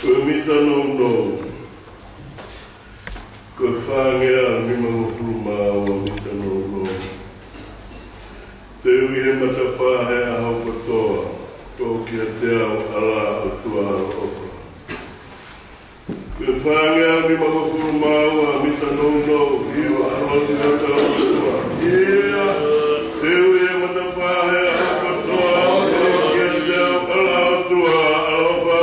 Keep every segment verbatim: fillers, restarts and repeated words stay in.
Ko e mita nounou. Ko e fāngeau nimangofulu mā ua mita nounou. Teu ʻi he matapā he ʻaho kotoa, ko kiate au ʻa e ʻOtua ʻaloʻofa. Ko e fāngeau nimangofulu mā ua mita nounou, hiva ʻa e ʻOtua ʻaloʻofa. ʻIo, teu ʻi he matapā he ʻaho kotoa, ko kiate au ʻa e ʻOtua ʻaloʻofa.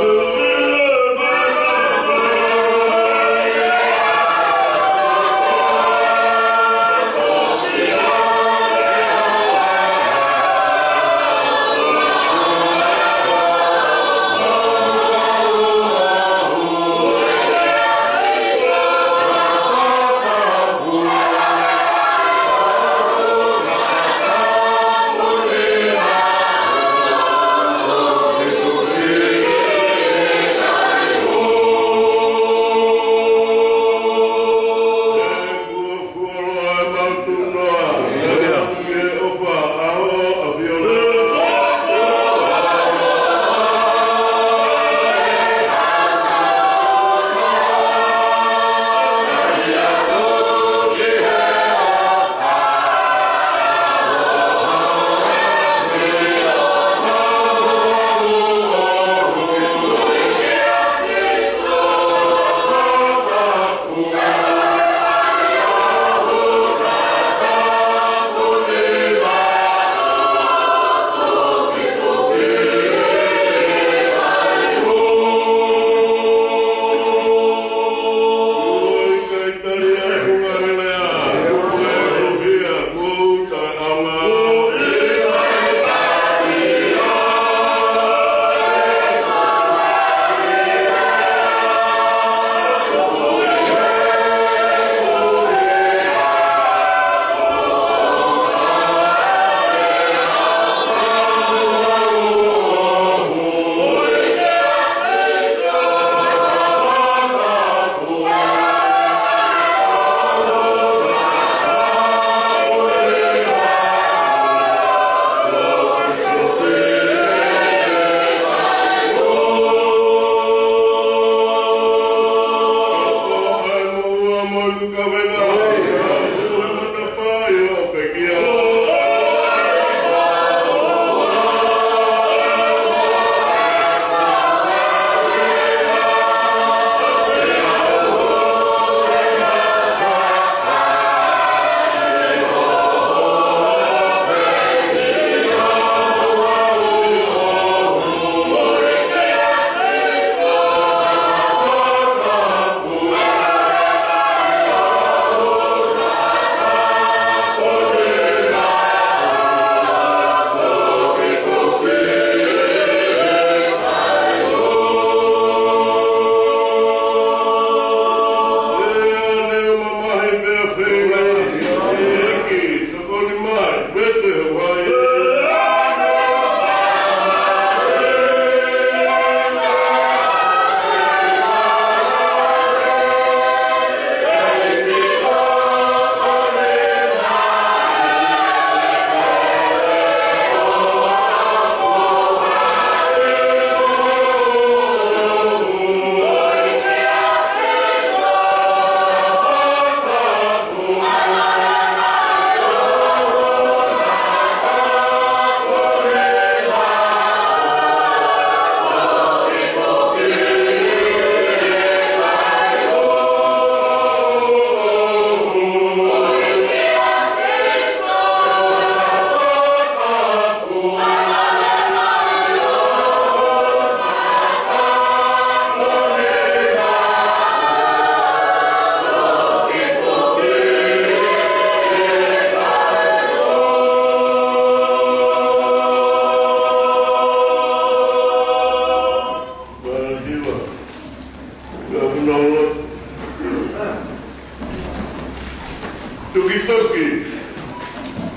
Tukituki,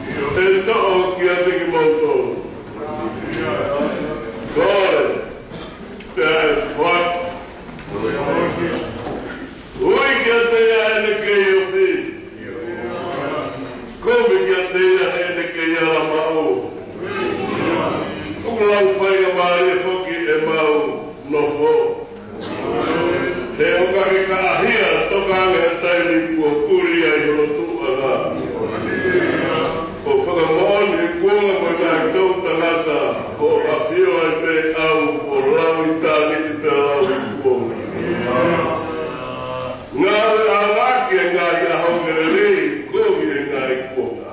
ʻio, ʻe toʻo kiate kimoutolu. Kole, pea ʻe foaki. Ui kiate ia ʻene kei ofi. Kumi kiate ia ʻene kei ala maʻu. ʻOku lau faingamālie foki ʻemau nofo. ʻo fakamoʻoni he kuonga mo e ngaahi toʻutangata, ʻo ʻafio ai pē au, ʻo lau ʻitāniti pea lau ʻi kuonga. Ngāue ʻaonga ki he ngaahi ʻaho ke lelei, kovi e ngaahi kuonga.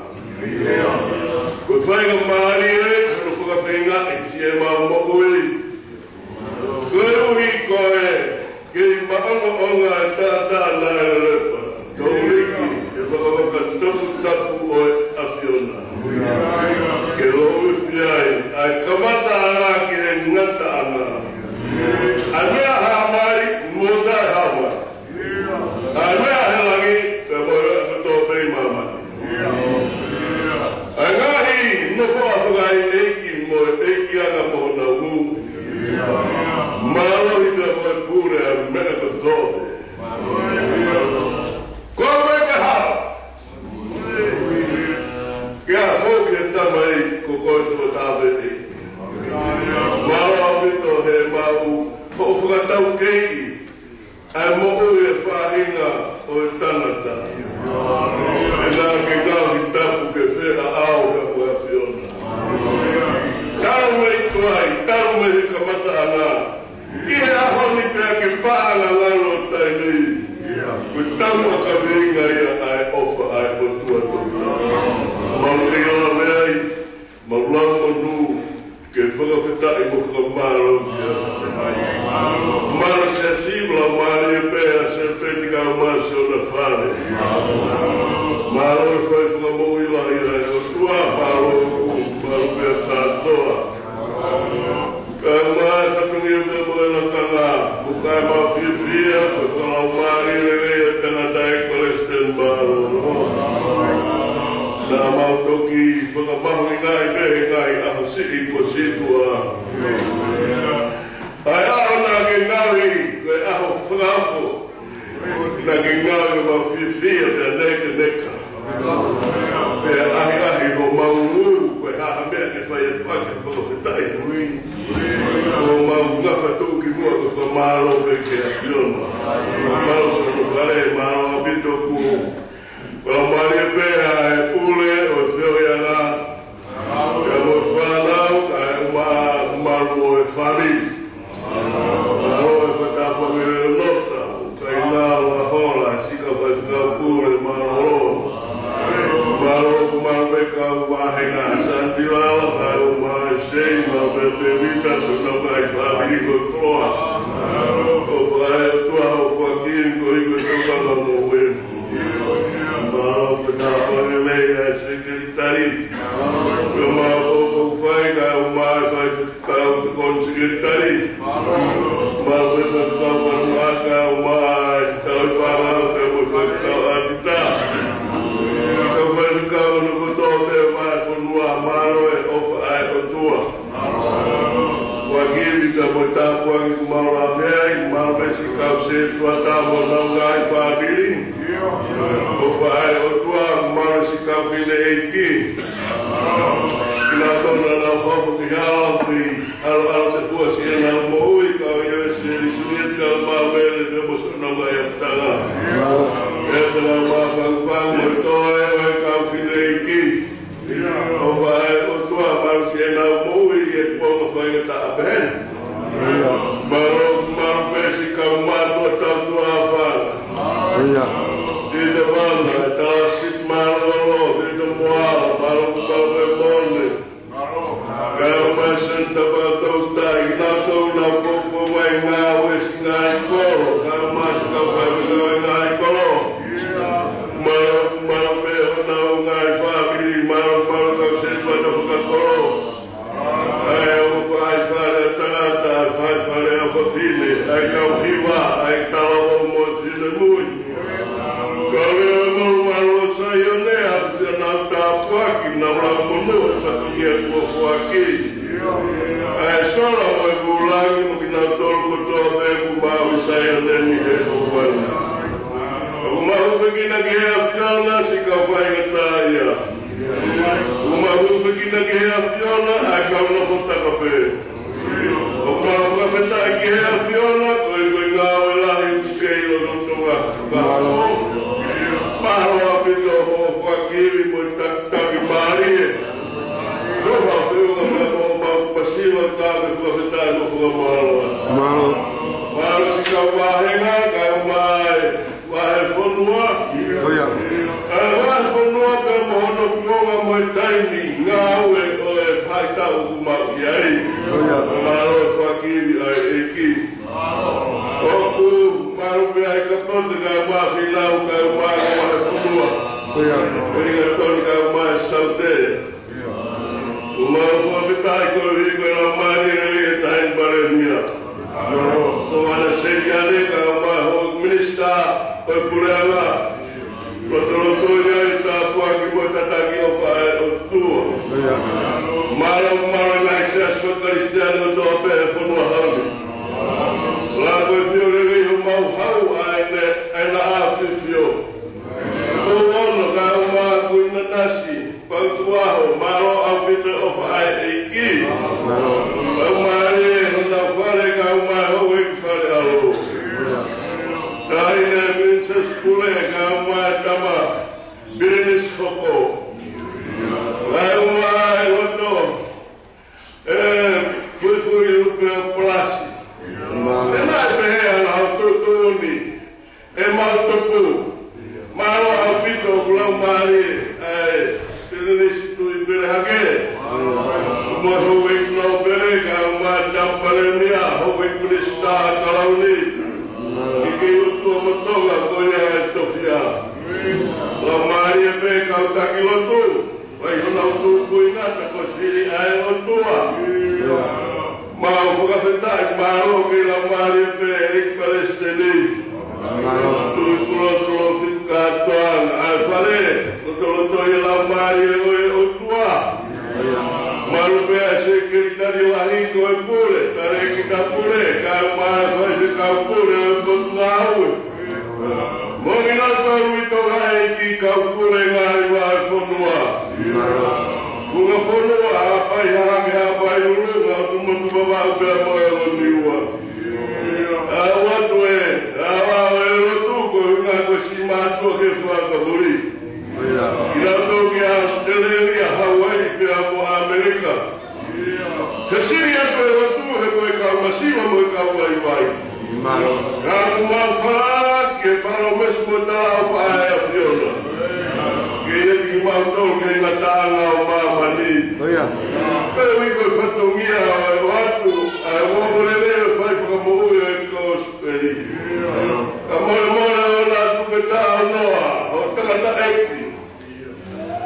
Ko e faingamālie ē, ko e fakafeinga ʻi siʻemau moʻui. Koeʻuhi ko e kei maʻongoʻonga e taʻataʻa naʻe lelepa, tōliki, ʻe vakavaka toputapu ʻo e ʻAfiona. Ke loʻu fiefia ai, ʻa e kamataʻanga ki he ngataʻanga. ʻA e meʻa hā mai, mo taʻe hā mai. ʻA e meʻa he langi, pea mo e meʻa kotoa pē ʻi māmani. ʻA e ngaahi nofoʻa fakaʻeiʻeiki mo e ʻeikiʻanga mo honau hū. Mālohi pea mo e pule ʻa e meʻa kotoa pē. Ko e meʻa ke hala. Ke ʻafo ki he Tamai ko koe tuʻa tāpē ʻEiki. Mālō ʻaupito he maʻu hoʻo fakataukeiʻi ʻa e moʻui e faʻahinga ʻo e tangata. ʻE naʻa ke ngaohi tapu ke feʻao he ko e ʻAfiona. Talu mei tuai, talu mei he kamataʻanga, ki he ʻaho ni pea ke paʻanga ngalo taimi. Ko e tau ʻa kaveinga ia ʻa e ʻofa ʻa e ʻOtua toki. Mau kei lave ai, mau lau ʻo nū, ke fakafetaʻi mo fakamālō ki ai. Mālō Siasi, mālō mālie pē ʻa Sēpeni kae ʻumaʻā siʻona fale. Mālō e fai fakamoʻui lahi ʻa e ʻOtua, mālō ʻoku, mālō pē ʻa kātoa. Kae ʻumaʻā e fatongia pē mo e lakanga, ʻoku ʻikai mau fiefia, ko e fakalaumālie lelei ʻa e tangata ʻi Palesiteni Mālōlō. Naʻa mau toki fakamahuʻingaʻi pē he ngaahi ʻaho siʻi kuo situʻa. ʻA e ʻaho naʻa ke ngaohi, ko e ʻaho fakaofo. Naʻa ke ngaohi ʻo mau fiefia pea nekeneka. Pea ʻahiʻahi homau ngū, ko e hā ha meʻa ke fai atu ʻaki ha fakafetaʻi ui. ʻO mau ngafa tuʻu ki muʻa ko e fakamālō pē ki he ʻAfiona. Mālō siʻono fale, mālō ʻaupito ʻoku fakamālie pē ʻa e pule ʻo e feohiʻanga. Pea mo e fānau, kae ʻumaʻā, mālō mo e fāmili. Mālō e fakatapu ange ʻe Lota, kae ʻumaʻā Hola, siʻi kau faifekau pule, mālō. Mālō, mālō e kau vāhenga, Santilala, kae ʻumaʻā Sei, mālō pē Tēvita, siʻono ngaahi fāmili ko e koloa. ʻOfa ʻa e ʻOtua, ʻofa ki he ko e ko e tokanga mo e. Mālō pē tāpuaki lelei ʻa e sekelitali. Pea mālō ʻoku fai kae ʻumaʻā e faifekau ko e sekelitali. Mālō pē faifekau fānau kae ʻumaʻā e kau ʻi pānau pea mo e faifekau ʻātita. Kau faifekau no kotoa pē ʻo e fonua, mālō e ʻofa ʻa e ʻOtua. Fakafetaʻi mo e tāpuaki kuo mau lave ai, mālō pē siʻi kau sētuata mo honau ngaahi fāmili. ʻOfa ʻa e ʻOtua, mālō siʻi kau fineʻeiki. Kinautolu naʻa nau hoko ki he ʻapi, ʻaloʻalo tefua siʻenau moʻui, kau ia e seli suli e kau māmele, pea mo siʻonau ngaahi ʻapitanga. ʻE te nau māfangafanga mo e toe ʻo e kau fineʻeiki. ʻOfa ʻa e ʻOtua, mālō siʻenau moʻui ʻi he kuonga faingataʻa pehē ni. Mālō, mālō pē siʻi kau mātuʻa tautuʻa ʻa Fala. Ia. Tita Vana, e Talasi, mālō, Tita Moala, mālō, mālō pē Mone. Kae ʻumaʻā Senta Patoutai, naʻa tau na popo mai ngāue siʻi ngaahi kolo, kae ʻumaʻā siʻi kau faifekau ngaahi kolo. Mālō, mālō pē honau ngaahi fāmili, mālō, mālō kau sētuata fakakolo. ʻA e ʻofa ʻa e fale ʻa tangata, ʻa e fale ʻa fafine, ʻa e kau hiva, ʻa e talavou mo e finemui. Kau lea mālō, mālō Saione, ʻa siʻenau tāpuaki, nau lau monū he fatongia kuo foaki. ʻA e sola mo e kūlangi mo kinautolu kotoa pē ʻoku maʻu ʻi Saione ni he ʻaho ni. ʻOku mau hūfekina ki he ʻAfiona siʻi kau faingataʻaʻia. ʻOku mau hūfekina ki he ʻAfiona ʻa e kau nofo taka pē. ʻOku mau fakafetaʻi ki he ʻAfiona, ko e ko e ngāue lahi ʻoku kei lolotonga. Mālō. Mālō ʻaupito hoʻo Ko te kau mai Fīlau, kau mai ko e fonua. Ko ia. Ko e ʻinga toni kau mai Saute. Ko mau fakafetaʻi koeʻuhi ko e laumālie lelei ʻa e Taʻahine Palēmia. Ko ʻAna Seliane kau mai houʻeiki minisitā, ko e puleʻanga. Lotolotoʻi ʻa e tāpuaki mo e tataki ʻofa ʻa e ʻOtua. Mālō, mālō ngaahi siasi Kalisitiane kotoa pē he fonua hau ni. Lā ko e fio lelei homau hau ʻa ʻEne, ʻEne ʻAfio. Ko ono kau mai ko ʻInanasi Pautuaho, mālō ʻaupito e ʻofa ʻa e ʻEiki. Kau mai ʻi honau fale, kau mai houʻeiki fale ʻalo. Taʻahine Princess Pule, kau mai tama Pilinisi Hoko. Kau mai loto ʻe Fuifui Lupe ʻo Palasi. ʻE naʻe pehē ʻa e lau tuʻutuʻuni, ʻe mau tupu. Mālō ʻaupito ʻoku laumālie ʻa e Pilinisi Tuʻipelehake. Mo e houʻeiki nōpele, kau mai tama Palēmia, houʻeiki minisitā, kalauni. ʻEiki ʻOtua mo Tonga, ko ia e tofiʻa. Laumālie pē kau taki lotu. Fai honau tupuʻanga, ko e fili ʻa e ʻOtua. Mau fakafetaʻi, mālō ki he laumālie pē ʻEiki Palesiteni. Tuʻi Pulotu Lofika Toanga, ʻa e fale, lotolotoʻi e laumālie ʻo e ʻOtua. Mālō pē ʻa e Sekelitali Lahi ko e pule, Talēkita Pule, kau mai faifekau pule ʻo e Potungāue. Mo kinautolu ʻi Tonga, ʻEiki, kau pule ngaahi vahefonua. Funga fonua, Haʻapai Hahake, Haʻapai Lulunga, ʻOtu Motu Vavaʻu pea mo e Loniua. ʻOatu e, ʻa e lotu ko e ʻuhinga ko e siʻi mātuʻa ke fakavuli. Kinautolu ki ʻAositelēlia, Hauaiʻi pea mo ʻAmelika. Fesili atu e lotu he ko e kau masiva mo e kau vaivai. Ka ʻoku mau fala ki he palōmesi mo e talaʻofa ʻa e ʻAfiona. Ke ʻi ai kimautolu ki he ngataʻanga ʻo māmani. Pea ʻoku ʻi ai ko e fatongia ʻo e ʻoatu ʻa e ongoongolelei ʻo e fai fakamoʻui ʻo e kosipeli. Ka molemole ʻoua naʻa tuku ke taʻanoa ʻo tangataʻeiki.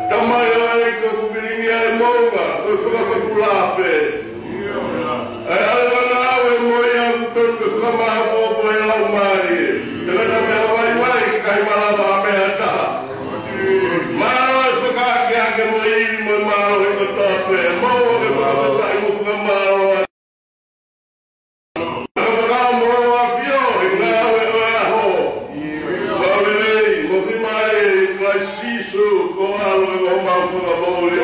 Tamai ʻo e ʻEiki, ʻoku pilingia e moʻunga, ko e fakafepula pē. ʻA e ʻalu ʻa e ngāue mo ia ʻoku tonu ke fakamāʻopoʻopo e laumālie. Tangata meʻa vaivai, ʻikai malava ha meʻa ʻe taha. Mālō e fakaakeake mo e ivi mo e mālohi kotoa pē. Mau ʻoatu e fakafetaʻi mo e fakamālō. Ka mo e ʻAfio, he ngāue ʻo e ʻaho. Mau lelei, mo fiemālie ʻia Kalaisi Sīsū, ko e ʻAlo ʻo e Fakamoʻui.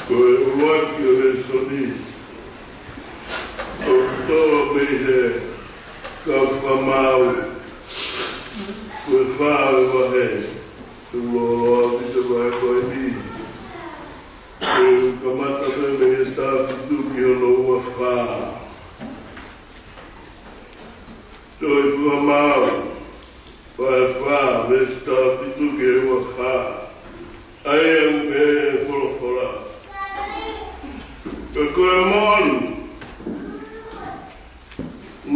Ko e ʻuluaki ʻo e lēsoni ʻoku tō mei he kau fakamaau, ko e fā ʻo e vahe, ʻoku lōloa ʻaupito e vahe ko eni. ʻOku kamata pē mei he taha fitu ki hono ua fā. Tohi Fakamaau, vahe fā, veesi taha fitu ki he ua fā. ʻA ia ʻoku pehē ʻe he folofola: Ka ko e moʻoni,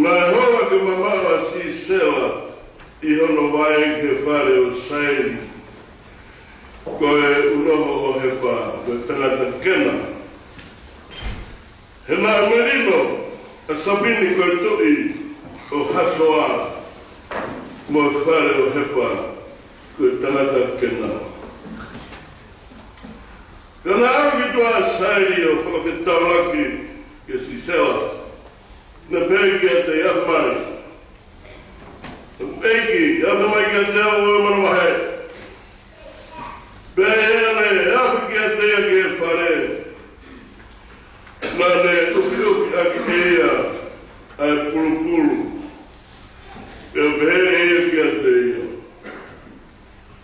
naʻe hola ke mamaʻo ʻa Sisela ʻi hono vaʻe ki he fale ʻo Saili, ko e ʻunoho ʻo Hepa, ko e tangata Kena. He naʻe melino ʻa Savini ko e tuʻi ʻo Hasoa mo e fale ʻo Hepa, ko e tangata Kena. Ka naʻe ʻalu ki tuʻa ʻa Saili ʻo fakafetaulaki kia Sisela, naʻe pehē kiate ia: Afe mai, ʻEiki, afe mai kiate au ʻo e manavahē. Pea naʻe afe kiate ia ki he fale, naʻa ne ʻufiʻufi ʻaki ʻe ia ʻa e pulupulu. Pea pehē ʻe ia kiate ia: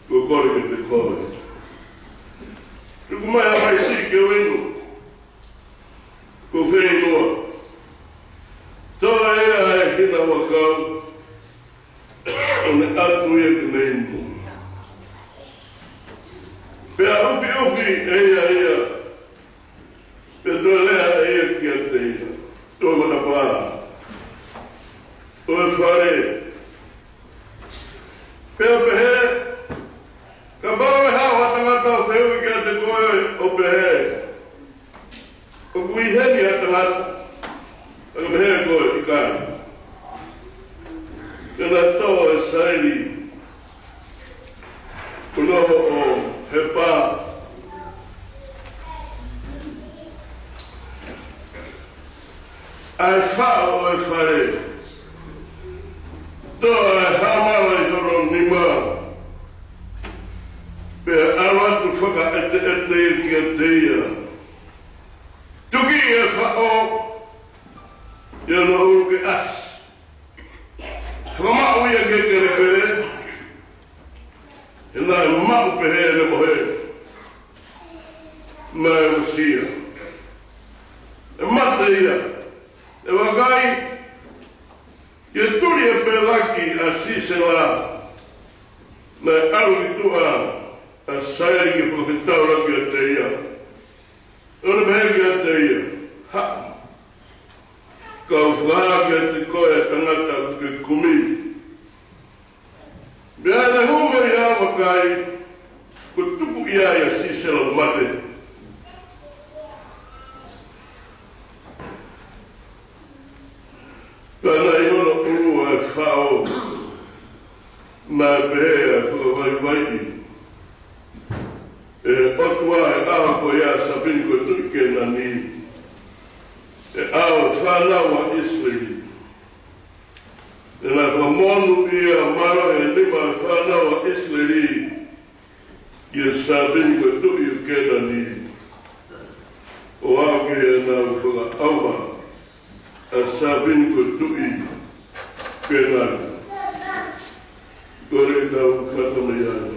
Ko e kole kiate koe, tuku mai ha maisi ke u inu. Ko fē ʻe inu? Toʻo ʻe ia ʻa e hina ʻo e kau, ʻo ne ʻatu ia ke ne inu. Pea ʻufiʻufi ʻe ia ia, pea toe lea ʻe ia kiate ia, toe matapā ʻo e fale, pea pehē: Kapau ʻe haʻu ha tangata ʻo fehuʻi kiate koe ʻo pehē, ʻOku ʻi heni ha tangata? Ka ke pehē ʻe koe, ʻIkai. Pea naʻe toʻo ʻe Saili, ʻunoho ʻo Hepa, ʻa e faʻo ʻo e fale, toʻo ʻa e haʻamala ʻi hono nima, pea ʻalu atu fakaʻeteʻete kiate ia. Tuki e faʻo ʻi hono ʻulu ke ʻasi, fakamaʻu ia ki he kelepele, he naʻe maʻu pehē ʻene mohe, naʻe uesia, ʻe mate ia. Pea vakai, ʻi he tuli ʻe Pelaki ʻa Sisela, naʻe ʻalu ki tuʻa ʻa Saili ke fakafetaulaki kiate ia, ʻo ne pehē kiate ia: Haʻu, ka u fakahā kiate koe ʻa e tangata ʻoku ke kumi. Pea naʻe hū mai, pea vakai, kuo tupu ia ʻia Sisela, mate. Pea naʻe ʻi hono ʻulu ʻa e faʻo, naʻe pehē ʻa e fakavaivaiʻi ʻe he ʻOtua ʻa e ʻao ko ia ʻa Savini ko e tuʻi Kēnani, ʻa e ʻao ʻo e fānau ʻa ʻIsileli. Pea naʻe fakamonūʻia mālohi ʻa e nima ʻo e fānau ʻa ʻIsileli ʻia Savini ko e tuʻi ʻo Kēnani, ʻo aʻu ki heʻenau fakaʻauha ʻa Savini ko e tuʻi Kēnani. Kole ke tau kamata mei ai.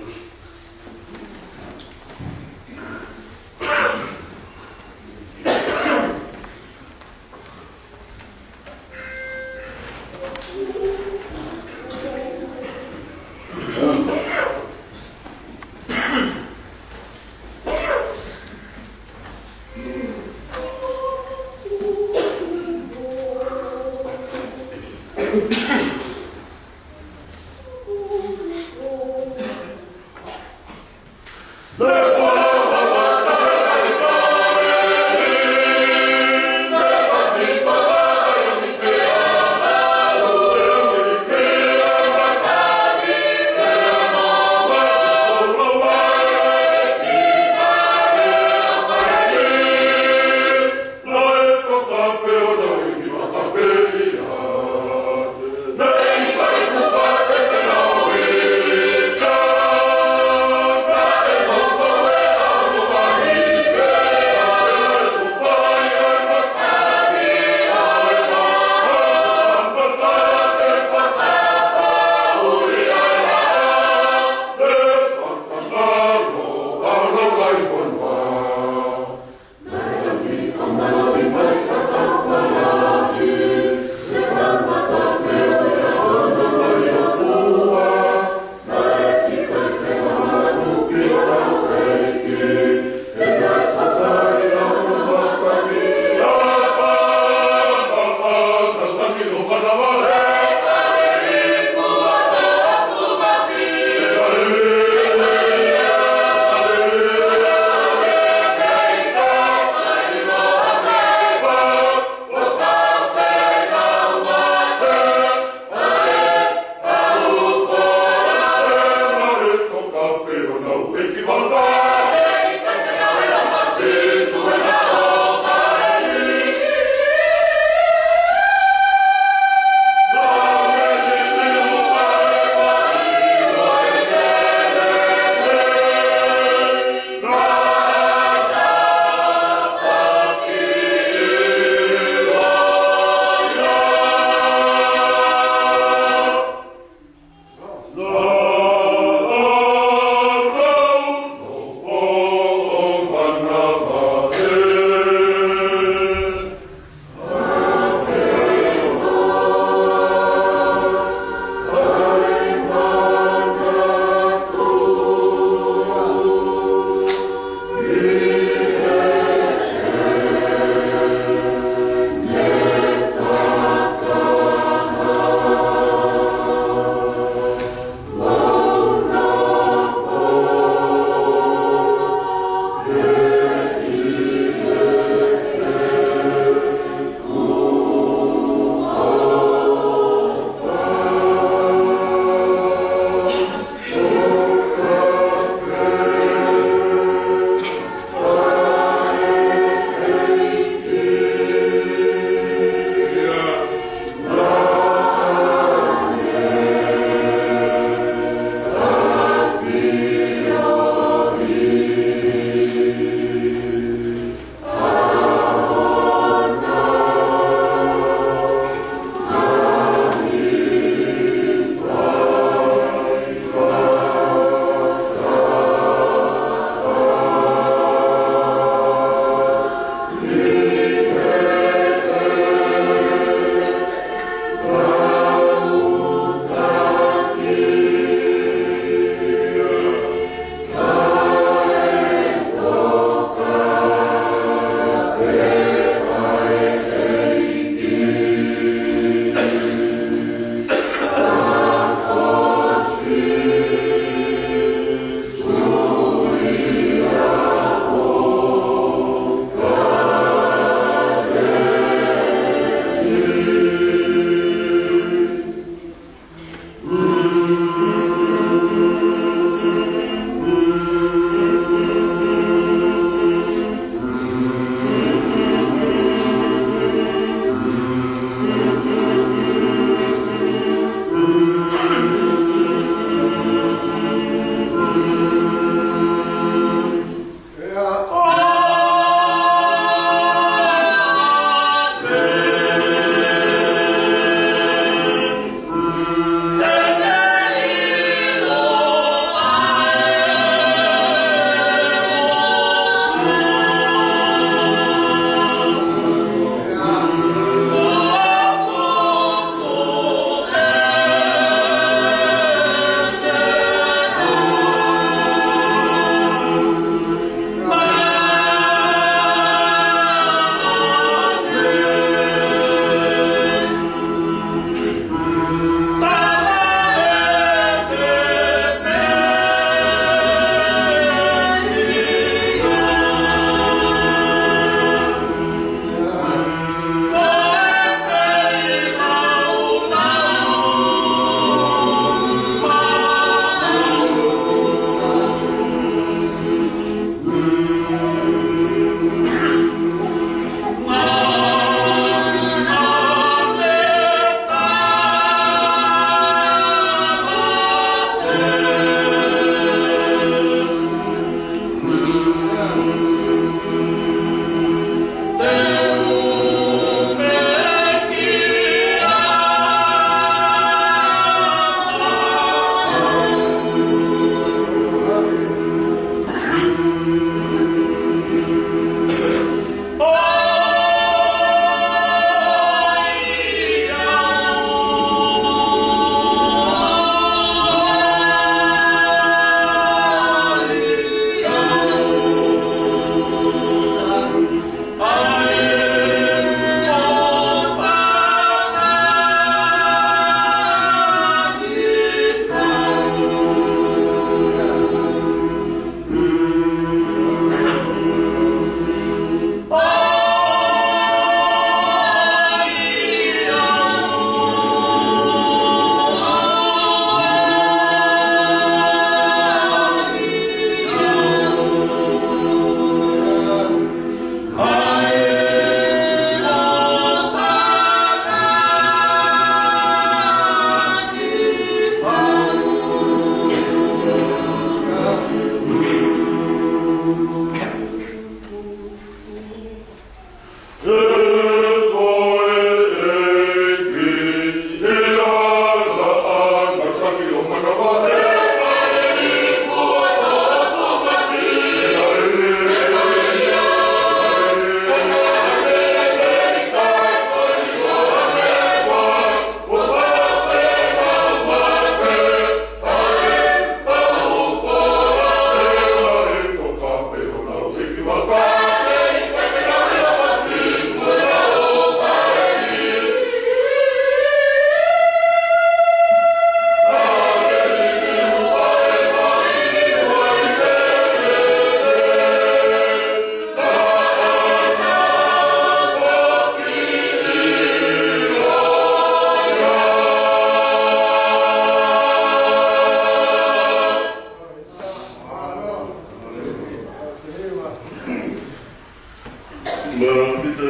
Mālō ʻaupito,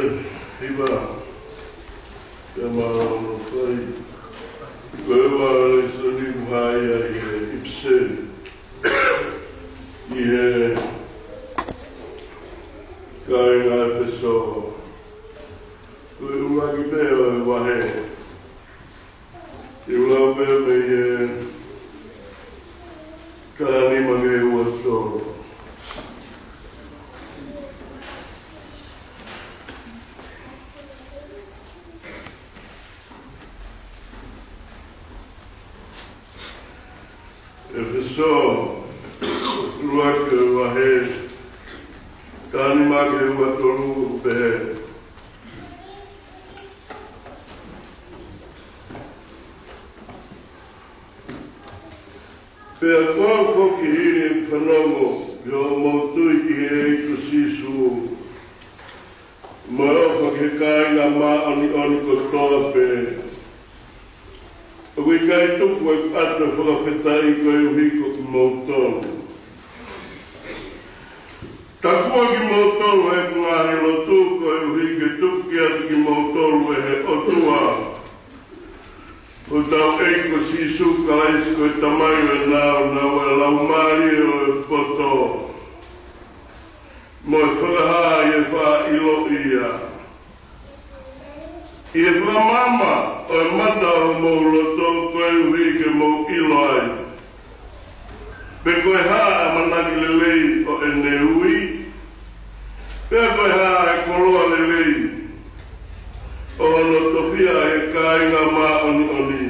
hiva. Pea mālō hono fai. Ko e ua lēsoni ʻoku hā ia ʻi he ʻipiseli, ʻi he kāinga ʻEfesō. Ko e ʻuluaki pē ʻo e vahe. Te u lau pē mei he taha nima ki he ua tolu. ʻEfesō, ʻuluaki vahe, taha nima ki he ua tolu, ʻoku pehē: Pea ko au foki, hili ʻeku fanongo ki hoʻomou tui ki he ʻEiki ko Sīsū, mo e ʻofa ki he kāinga māʻoniʻoni kotoa pē, ʻoku ʻikai tuku ʻeku ʻatu e fakafetaʻi koeʻuhi ko kimoutolu. Takua kimoutolu ʻi heʻeku ngaahi lotu, koeʻuhi ke tuku kiate kimoutolu ʻe he ʻOtua hotau ʻEiki ko Sīsū Kalaisi, ko e Tamai ʻo e nāunau, ʻa e Laumālie ʻo e poto, mo e fakahā ʻi he faʻa ʻiloʻi ia ʻi he fakamaama ʻo e mata ʻo homou loto, koeʻuhi ke mou ʻilo ai pe ko e hā ʻa e ʻamanaki lelei ʻo ʻene ui, pea ko e hā ʻa e koloa lelei ʻo hono tofiʻa ʻi he kāinga māʻoniʻoni,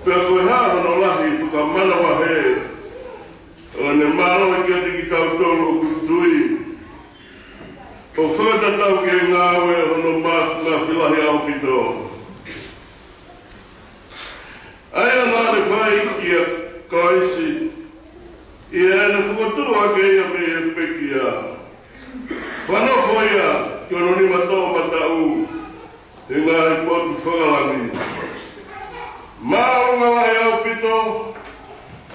pea ko e hā hono lahi fakamanavahē ʻo ʻene mālohi kiate kitautolu ʻoku tui, ʻo fakatatau ki he ngāue ʻo hono māfimafi lahi ʻaupito, ʻa ia naʻa ne fai kia Kalaisi, ʻi heʻene fokotuʻu hake ia mei he pekia, fakanofo ia ki hono nima toʻomataʻu he ngaahi potu fakalangi. Māʻolunga lahi ʻaupito,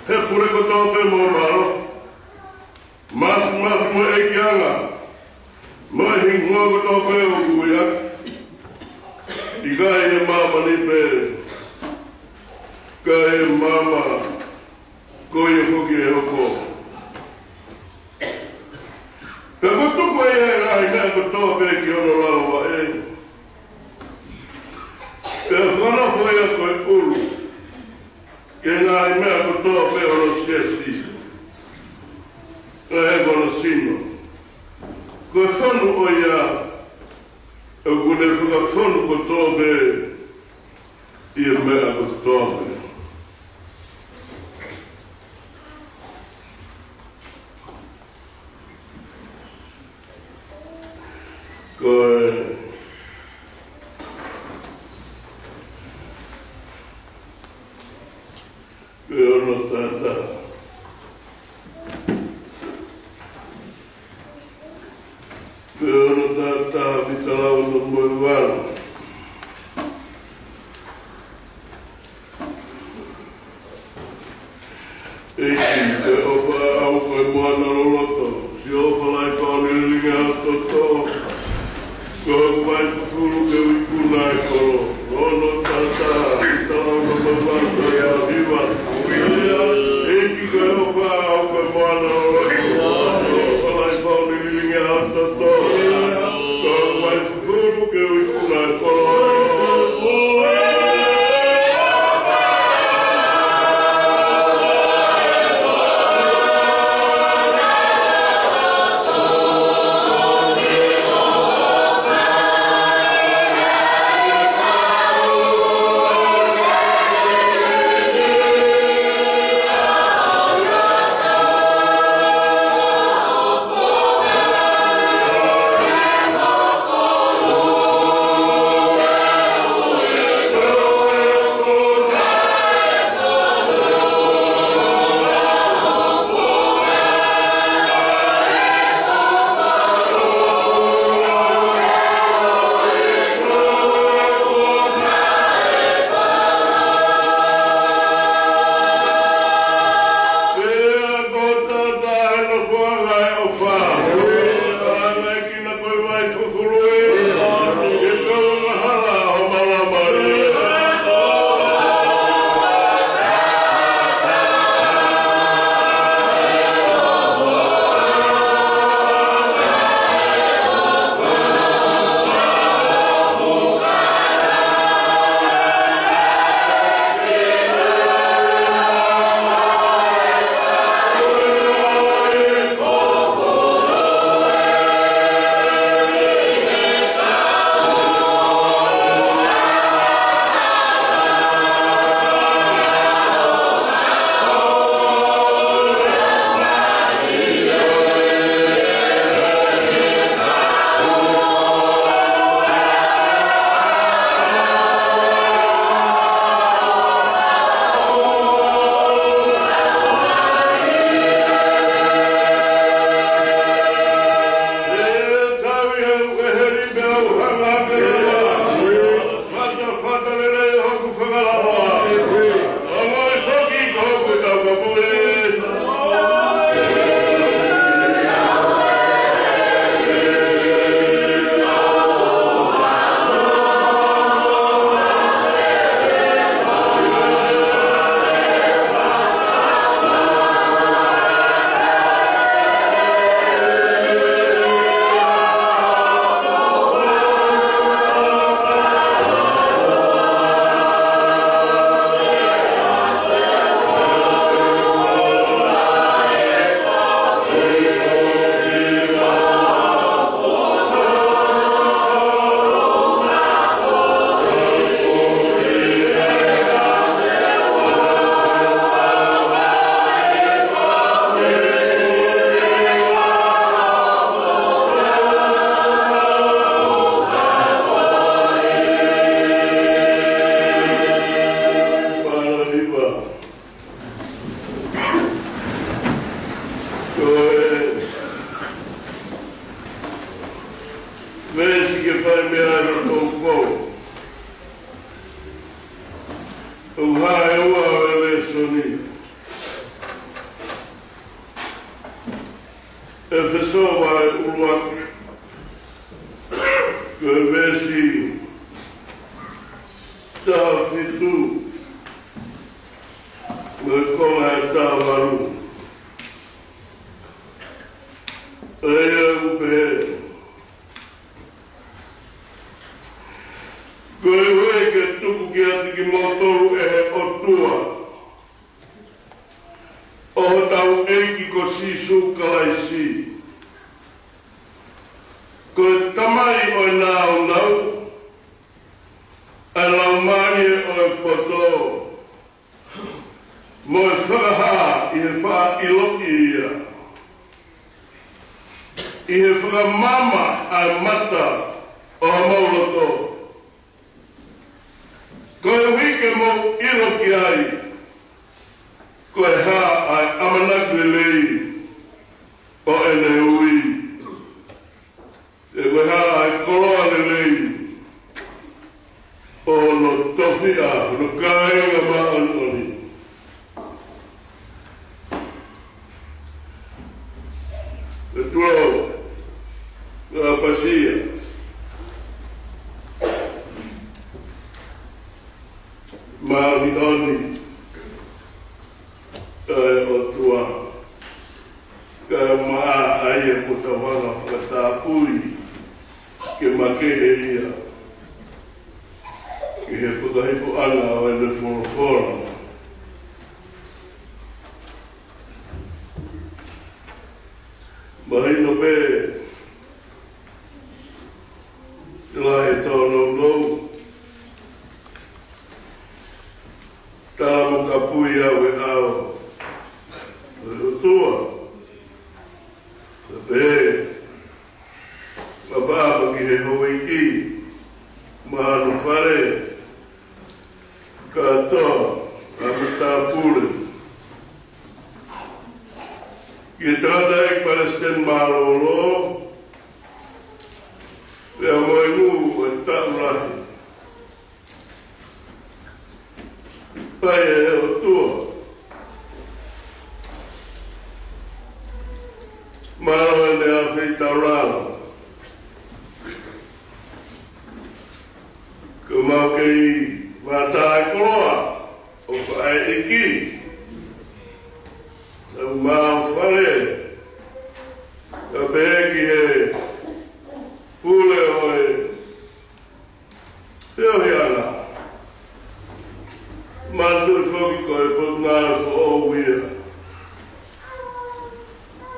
ʻe he pule kotoa pē mo e mālohi, māfimafi mo e ʻekianga, mo e hingoa kotoa pē ʻoku ui ʻaki, ʻikai ʻi he māmani pē, ka ʻi he maama ko ia foki ʻe hoko. Pea kuo tuku ʻe ia ʻa e ngaahi meʻa kotoa pē ki hono lalo vaʻe, pea fakanofo ia ko e ʻulu ki he ngaahi meʻa kotoa pē ʻo hono siasi, ʻa ia ko hono sino, ko e fonu ʻo ia ʻoku ne fakafonu kotoa pē ʻi he meʻa kotoa pē. Ko e, ko e ono taha taha. Ko e ono taha taha, Pita lau ono mo e valu. ʻEiki, ko e ʻofa ʻaʻau ko e moana loloto, siʻo ʻofa lahi pau ne lilingi ʻa hoku toto, ko hoku vaifufulu ke u ikuna ʻa e kolo. Ono taha taha, Pita lau ono mo e valu, ko e hiva. ʻEiki, ko e ʻofa ʻaʻau ko e moana loloto, siʻo ʻofa lahi pau ne lilingi ʻa hoku toto, ko hoku vaifufulu ke u ikuna ʻa e kolo. ʻEfesō vahe ʻuluaki, ko e veesi taha fitu mo e konga ʻe taha valu. ʻA ia ʻoku pehē: Koeʻuhi ke tuku kiate kimoutolu ʻe he ʻOtua ʻo hotau ʻEiki ko Sīsū Kalaisi, ko e Tamai ʻo e nāunau, ʻa e Laumālie ʻo e poto, mo e fakahā ʻi he faʻa ʻiloʻi ia, ʻi he fakamaama ʻa e mata ʻo homau loto, koeʻuhi ke mou ʻilo ki ai ko e hā ʻa e ʻamanaki lelei ʻo ʻene ui, pea ko e hā ʻa e koloa lelei ʻo hono tofiʻa hono kāinga māʻoniʻoni. Ko e tuʻo ua, ʻa e pasia māʻoniʻoni ʻa e ʻOtua, ka maʻa ʻa ia kuo tau hanga ʻo fakatapui ke makehe ia ki he fakahifoʻanga ʻo ʻene folofola. Mahino pē, ʻi he lahi e tōnounou, tala mo kapui ʻa e ʻao ʻo e ʻOtua. Pea pehē, ʻapaʻapa ki he houʻeiki, mahalo fale, kātoa ʻa e matāpule, ki he tangataʻeiki palesiteni mālōlō, pea mo e ngū ʻo e taʻu lahi. Pea ʻe he ʻOtua, mālō ʻene ʻafeitaulalo, kuo mau kei mātā e koloa ʻo fakaʻeiki, ʻa e maʻu fale, kae pehē ki he pule ʻo e feohiʻanga. Manatuʻi foki ko e potungāue foʻou ia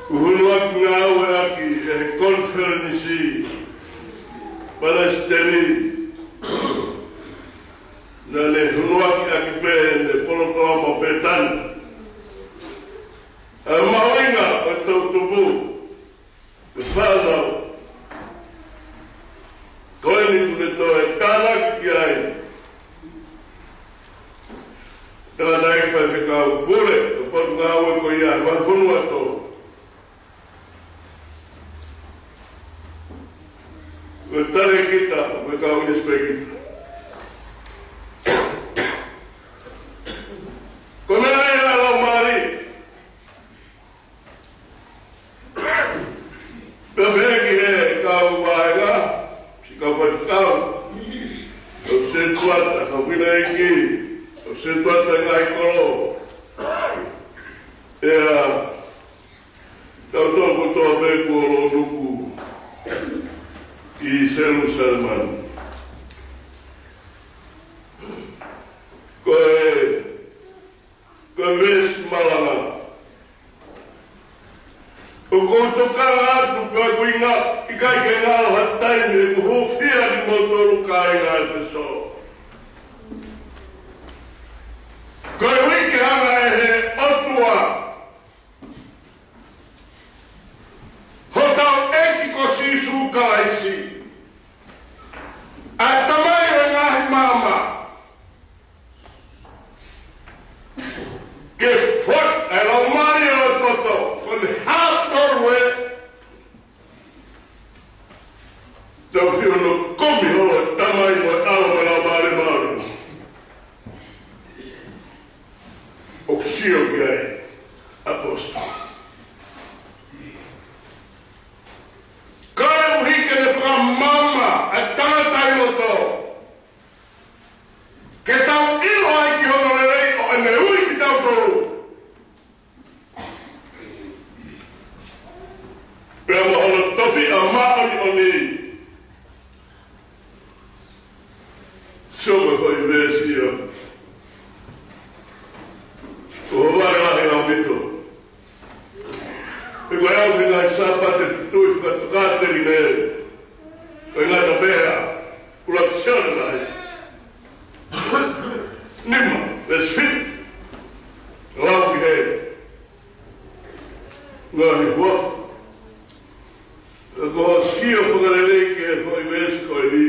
kuo hunuaki ngāueʻaki ʻe he konifelenisi palesiteni. Naʻa ne hunuaki ʻaki pē ʻene polokalama pē tanu ʻa e mahuʻinga ʻo e toʻutupu mo e fānau. Ko eni kuo ne toe tānaki ki ai, tangataʻeiki faifekau pule ʻo e potungāue ko ia ʻi he vahefonua ʻe tolu. Ko e talēkita mo e kau ʻinisipēkita. Ko e meʻa ia ʻa e Laumālie. Pea pehē ki he kau vaʻinga, siʻi kau faifekau, kau sētuata, kau fineʻeiki, kau sētuata ʻi he ngaahi kolo. Pea tautolu kotoa pē kuo lōnuku ʻi Selusalema ni. Ko e Ko e veesi malanga. ʻOku ou tokanga atu pē ʻoku ʻikai ke ngalo ha taimi ʻeku hūfia kimoutolu kāinga ʻEfesō. Koeʻuhi ke hanga ʻe he ʻOtua hotau ʻEiki ko Sīsū Kalaisi, ʻa e Tamai ʻo e ngaahi maama, ke foaki ʻa e Laumālie ʻo e poto, ko ʻene hā tolu ē, tau fio no komi holo Tamai mo e ʻAlo mo e Laumālie Māʻoniʻoni. ʻO ʻa māʻoniʻoni. Sio ki he foʻi veesi ia. ʻOku vale lahi ʻaupito. He ko e ʻaho ʻi he ngaahi Sāpate tui fakatokāteline. Ko e ngata pē ʻa e ʻuluaki Sione lahi. Nima, veesi fitu. Lau ki he ngaahi huafa. Ka ko e sio fakalelei ki he foʻi veesi ko eni,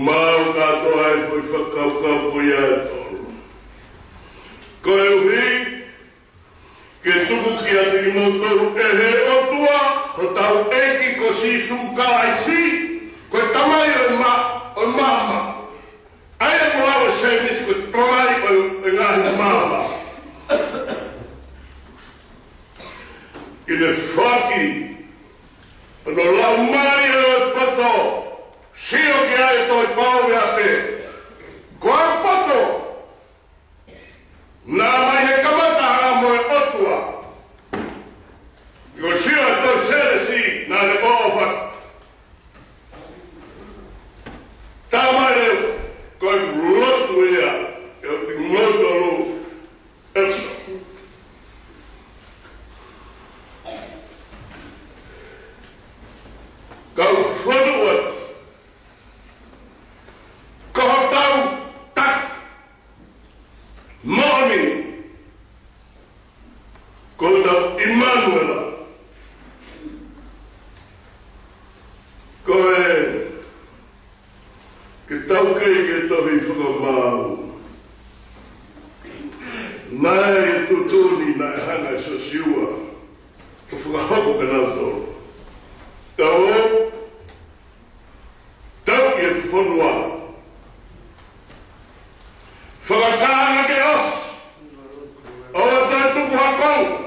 maʻu kātoa e foʻi fakakaukau ko ia ʻe tolu. Koeʻuhi ke tuku kiate kimoutolu ʻe he ʻOtua hotau ʻEiki ko Sīsū Kalaisi, ko e tamai ʻo e ma-, ʻo e maama. ʻA ia ko e lau ʻa Sēmisi ko e tamai ʻo e, ʻo e ngaahi maama. Ke ne foaki hono Laumālie ʻo e poto, sio ki ai ʻa e tohi Paula pē. Ko e poto, naʻe ʻomai he kamataʻanga mo e ʻOtua. Ko e sio ʻa e tohi Sēnesi, naʻa ne ʻofa. Tamai leo, ko e lotu ia, ʻe oti mo tolu, ʻEfesō. Kau fotu atu. Ko hotau taki moʻoni. Ko hotau ʻImanuela. Ko e Ke tau kei ke tohi fakamaau. Naʻe tuʻutuʻuni naʻe hanga ʻe Siosiua ʻo fakahoko ke nau tolo. Tau, tau ki he fonua. Fakakānga ke ʻosi. ʻOua toe tuku ha konga.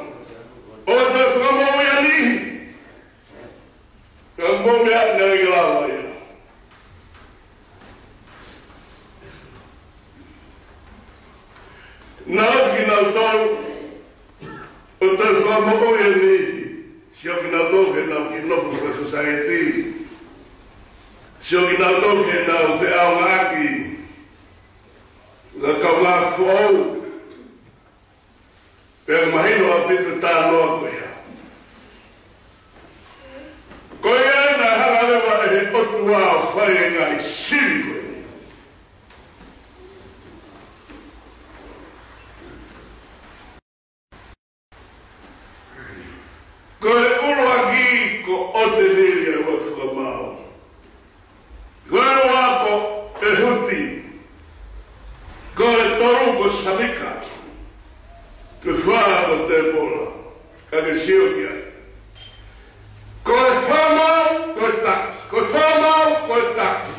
ʻOua toe fakamoʻui ha niʻihi. Ka ko e meʻa naʻe ʻikai lava ia. Naʻe ʻosi kinautolu ʻo toe fakamoʻui e niʻihi. Sio kinautolu ki heʻenau kiʻi nofo faka-society. Sio kinautolu ki heʻenau feʻaongaʻaki. Ka kau ngā foʻou. Pea mahino ʻaupito e talanoa ko ia. Ko ia naʻe hanga leva ʻe he ʻOtua ʻo fai e ngaahi sili ko eni. Ko e ʻuluaki ko ʻOtenili ʻa e ʻuluaki fakamaau. Ko e ua ko ʻEhuti. Ko e tolu ko Samika. Ko e fā ko Tēpola. Ka ke sio ki ai. Ko e fakamaau, ko e taki. Ko e fakamaau, ko e taki.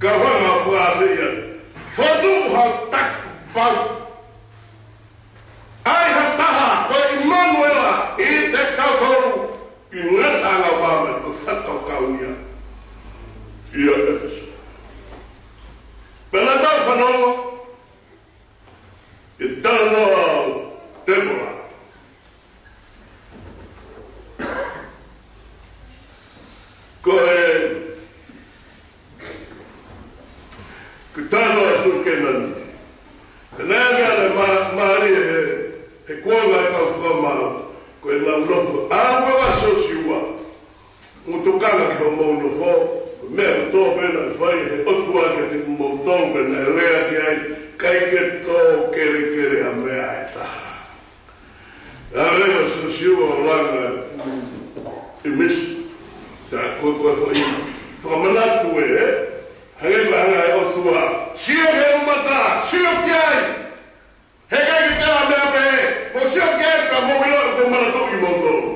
Ka fanga fua se ia. Fotu ha taki pau. ʻAi ha taha, ko e ʻImanuela, ʻi he tautolu, ʻi he ngataʻanga ʻo māmani, ko e fakakaukau ia. ʻIa ʻEfesō. Pea naʻa tau fanongo, ʻi he talanoa ʻo Tēpola. Ko e, ko e talanoa ʻa Sūkena ni. Ka naʻe ʻi ai e ma-, mālie he, he kuonga e kau fakamaau. Ko ʻenau nofo, ʻa ua ʻa Siosiua. Mou tokanga ki hoʻomou nofo, ko e meʻa kotoa pē naʻe fai ʻe he ʻOtua kiate kimoutolu pea naʻe lea ki ai, ʻikai ke tō kelekele ha meʻa ʻe taha. ʻA e lea ʻa Siosiua ʻo langa ʻi Misa. Ka ko e, ko e foʻi fakamanatu ē, hangē ko e hanga ʻe he ʻOtua. Sio ki he mata, sio ki ai. He ʻikai ke tala meʻa pehē, mou sio ki ai pea mou ʻilo ʻoku ou manatuʻi kimoutolu.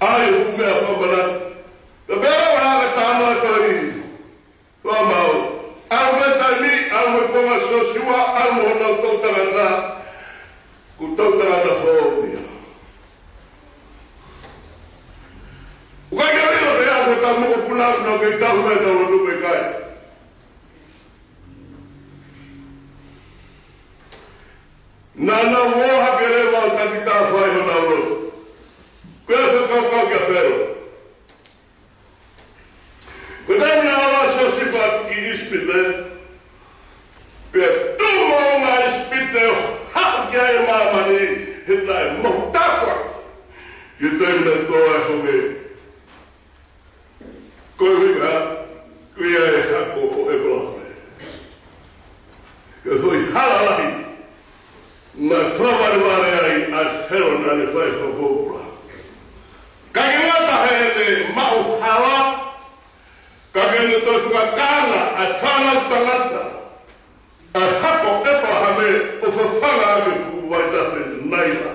ʻAi ʻoku meʻa fakamanatu. Ka pea ʻoku hanga tāmata ʻi. Fakamaau. ʻAlu mei taimi, ʻalu mei he kuonga ʻo Siosiua, ʻalu mo honau toʻu tangata. Ko e toʻu tangata foʻou ia. ʻOku ʻikai ke ʻilo pē ʻa e ʻoku tau mokopuna, ʻoku nau kei tau mai tau lotu pe ʻikai. Naʻa nau ō hake leva ʻo taki taha fai honau lotu. Ko e fakakaukau kia Felo. Ko e taimi naʻe ʻalu ai ʻa Siosefa ki ʻIsipite, pea tuʻu moʻunga ʻIsipite ʻo haʻu ki ai e māmani, he naʻe mohu tāpuaki. Ko e taimi naʻe tō ai e honge, ko e ʻuhinga, ko ia e hako ʻo ʻĒpalahame. Ko e foʻi hala lahi naʻe fakavalevale ai ʻa Felo naʻa ne fai fakapōpula. Ka ke ngata heʻene maʻu hala, ka ke ne toe fakatanga ʻa e fānau tangata ʻa e hako ʻo ʻĒpalahame ʻo fafanga ʻaki e fuʻu vaitafe Naila.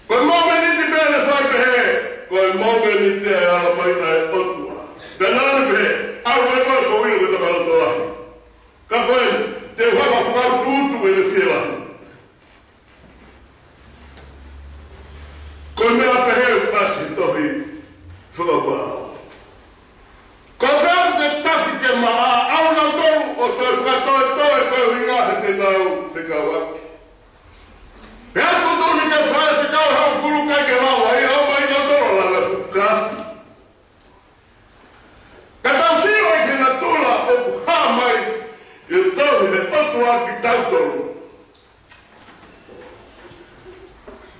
Ko e mōmeniti pē naʻe fai pehē, ko e mōmeniti ʻe ala mai ai e ʻOtua. Pea naʻa ne pehē, ʻalu ē koe, ko au ʻoku ou ʻilo ko e tama loto lahi. Ka ko eni, te u hanga ʻo fakautuutu ʻene fielahi. Ko e meʻa pehē ʻoku ʻasi he tohi Fakavavevave. Ko e meʻa ʻoku te tafi ke maʻa, ʻalu nautolu ʻo toe fakatoetoe ko e ʻuhinga he te nau fekauʻaki. Pea tuʻutuʻuni ke fai e fekau hongofulu kae ʻikai ke lava ia ʻo ʻomai nautolu ʻo langa fuka. Ka tau sio ki he natula ʻoku hā mai ʻi he tohi ʻa e ʻOtua kiate kitautolu.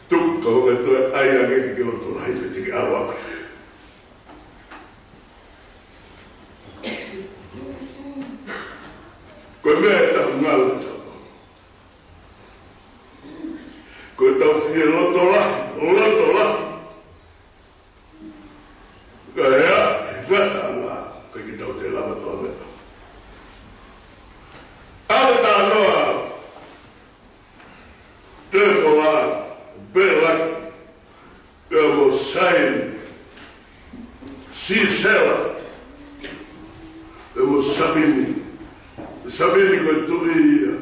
Tuku ka ʻoua toe ʻai ange ke ke loto lahi, te ke ʻalu ʻape. Ko e meʻa ʻe taha ngalo tau. Ko ʻetau fie loto lahi, loto lahi. Ka ʻe ʻi ai e ngataʻanga, ʻikai ke tau toe lava ʻo meʻa. ʻAlu talanoa, Tēpola, Pelaki, pea mo Saili, Sisela, pea mo Samini. Samini ko e tuʻi ia.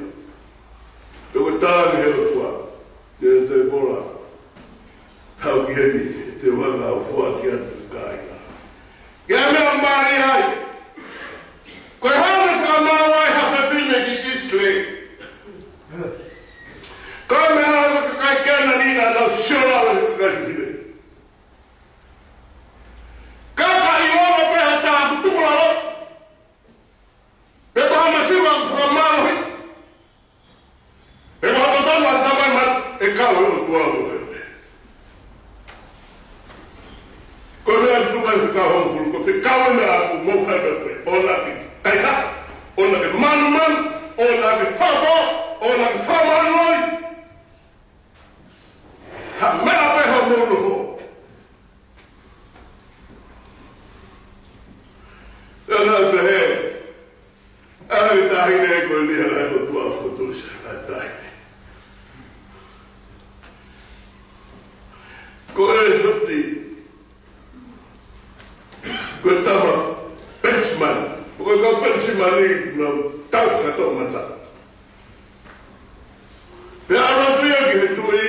Pea ko e tala ʻa e ʻOtua kia Tēpola, haʻu ki heni, te u hanga ʻo foaki atu e kāinga. Ko e meʻa mālie ai. Ko e hā naʻe fakamaau ai ha fefine ki ʻIsileli? Ko e meʻa ʻa e kakai Kēnani naʻa nau sio lalo he kakai fefine. Ka ka ʻi loto pē ha taha ʻoku tukulalo, pe ko ha masiva ʻoku fakamālohi, pe ko ha totonu ʻa e tamaiki mate, ʻe kau e ʻOtua mo e. Ko e meʻa ʻoku tuku ai e fekau hongofulu, ko e fekau ena ʻoku mou fai pē, ʻoua naʻa ke kaihaʻa, ʻoua naʻa ke manumanu, ʻoua naʻa ke fakapō, ʻoua naʻa ke fakamālō. Ha meʻa pē hoʻomou nofo. Tana pehē, ʻa e taʻahine ko eni ʻa e ʻOtua fokotuʻu ʻa e taʻahine. Ko ʻEhuti, ko e tama Penisimani. Ko e kau Penisimani naʻa nau tau fakatoʻomataʻu. Pea ʻalu atu ia ki he tuʻi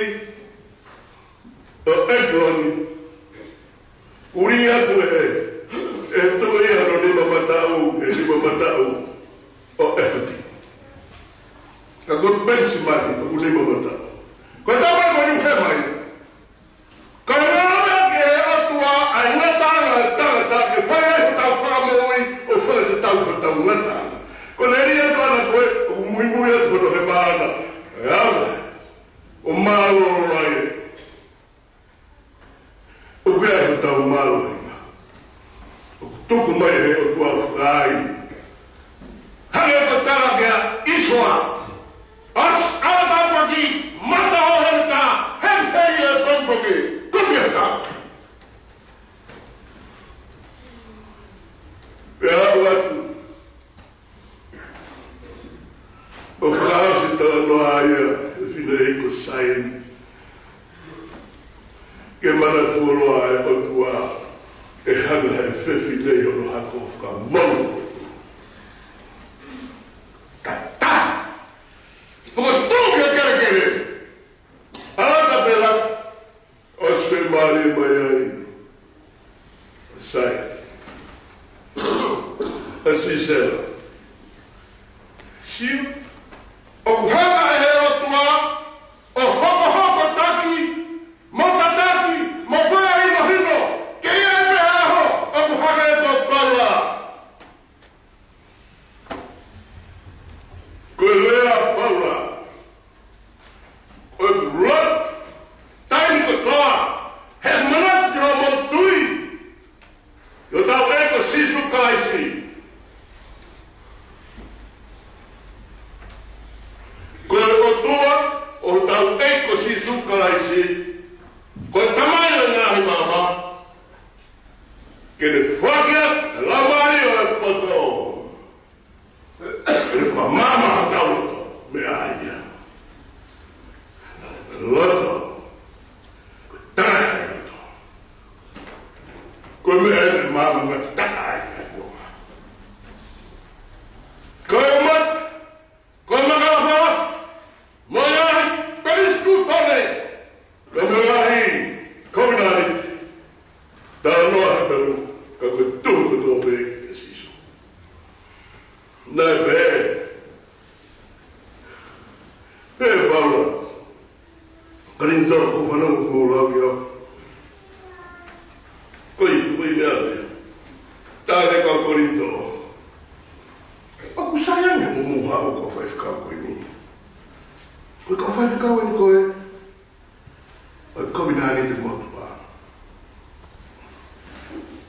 ʻo ʻEkiloni. Uli atu ʻe he, ʻe he tuʻi ia hono nima mataʻu, he nima mataʻu ʻo ʻEhuti. Ka ko Penisimani, ʻoku nima mataʻu. Ko e tama ko eni ʻoku hema ia. Ka ʻe ngāueʻaki ʻe he ʻOtua ʻa e ngataʻanga ʻo e tangata ke fai ai hotau fakamoʻui ʻo fakatatau ki hotau ngataʻanga. Ko e lea ia ʻa e ʻOtua ko ē, ʻoku muimui atu hono hema ʻana. ʻE ala, ʻo mālōlō ai. ʻOku ʻi ai hotau mālohinga. ʻOku tuku mai ʻe he ʻOtua fakaai. Hangē ko e tala kia ʻĪsoa. ʻOsi, ʻalu tāpuaki, mata ʻo hemita, hemihemi e pongipongi, kumi e tau. Pea aʻu atu ʻo fakaʻosi talanoa ia ʻa e fefine ko Saili. Ke manatuʻi ʻa e ʻOtua ʻe hanga ʻe he fefine ʻi hono hako ʻo fakamau. Ka ta. Fokotuʻu ki he kelekele. ʻAlu atu Pelaki. ʻOsi fiemālie mai ai ʻa Saili. ʻA Sisela. Sio. ʻOku hanga ʻe he ʻOtua ʻo hokohoko taki, mo tataki, mo fakahinohino, ke ʻi ai pē ʻaho ʻoku hangē ko Paula. Ko e lea ʻa Paula, ʻoku lotu taimi kotoa, he manatu ki hoʻomou tui ʻi hotau ʻEiki ko Sīsū Kalaisi. Ko e ʻOtua ʻo hotau ʻEiki ko Sīsū Kalaisi, ko e Tamai ʻo e ngaahi maama, ke ne foaki atu e Laumālie ʻo e poto, ke ne fakamaama hotau loto mei ai. Loto. Ko e tangata ʻi loto. Ko e meʻa ʻe maama mo takai ai ko. Ko e mata, ko e makalafalafa, mo e ngaahi pelisikutope, mo e ngaahi kovinānite. Talanoa Hepelū, ka ko e tuhu kotoa pē ʻia Sīsū. Naʻe pehē, pehē ʻe Paula, Kolinitō, ʻoku ou fanongo ʻoku mou lau ia. Ko e, ko e meʻa lea. Tala ki he kau Kolinitō, ʻoku sai ange hoʻomou haʻu ko e faifekau ko eni. Ko e kau faifekau eni ko ē ʻo e kovinānite motuʻa.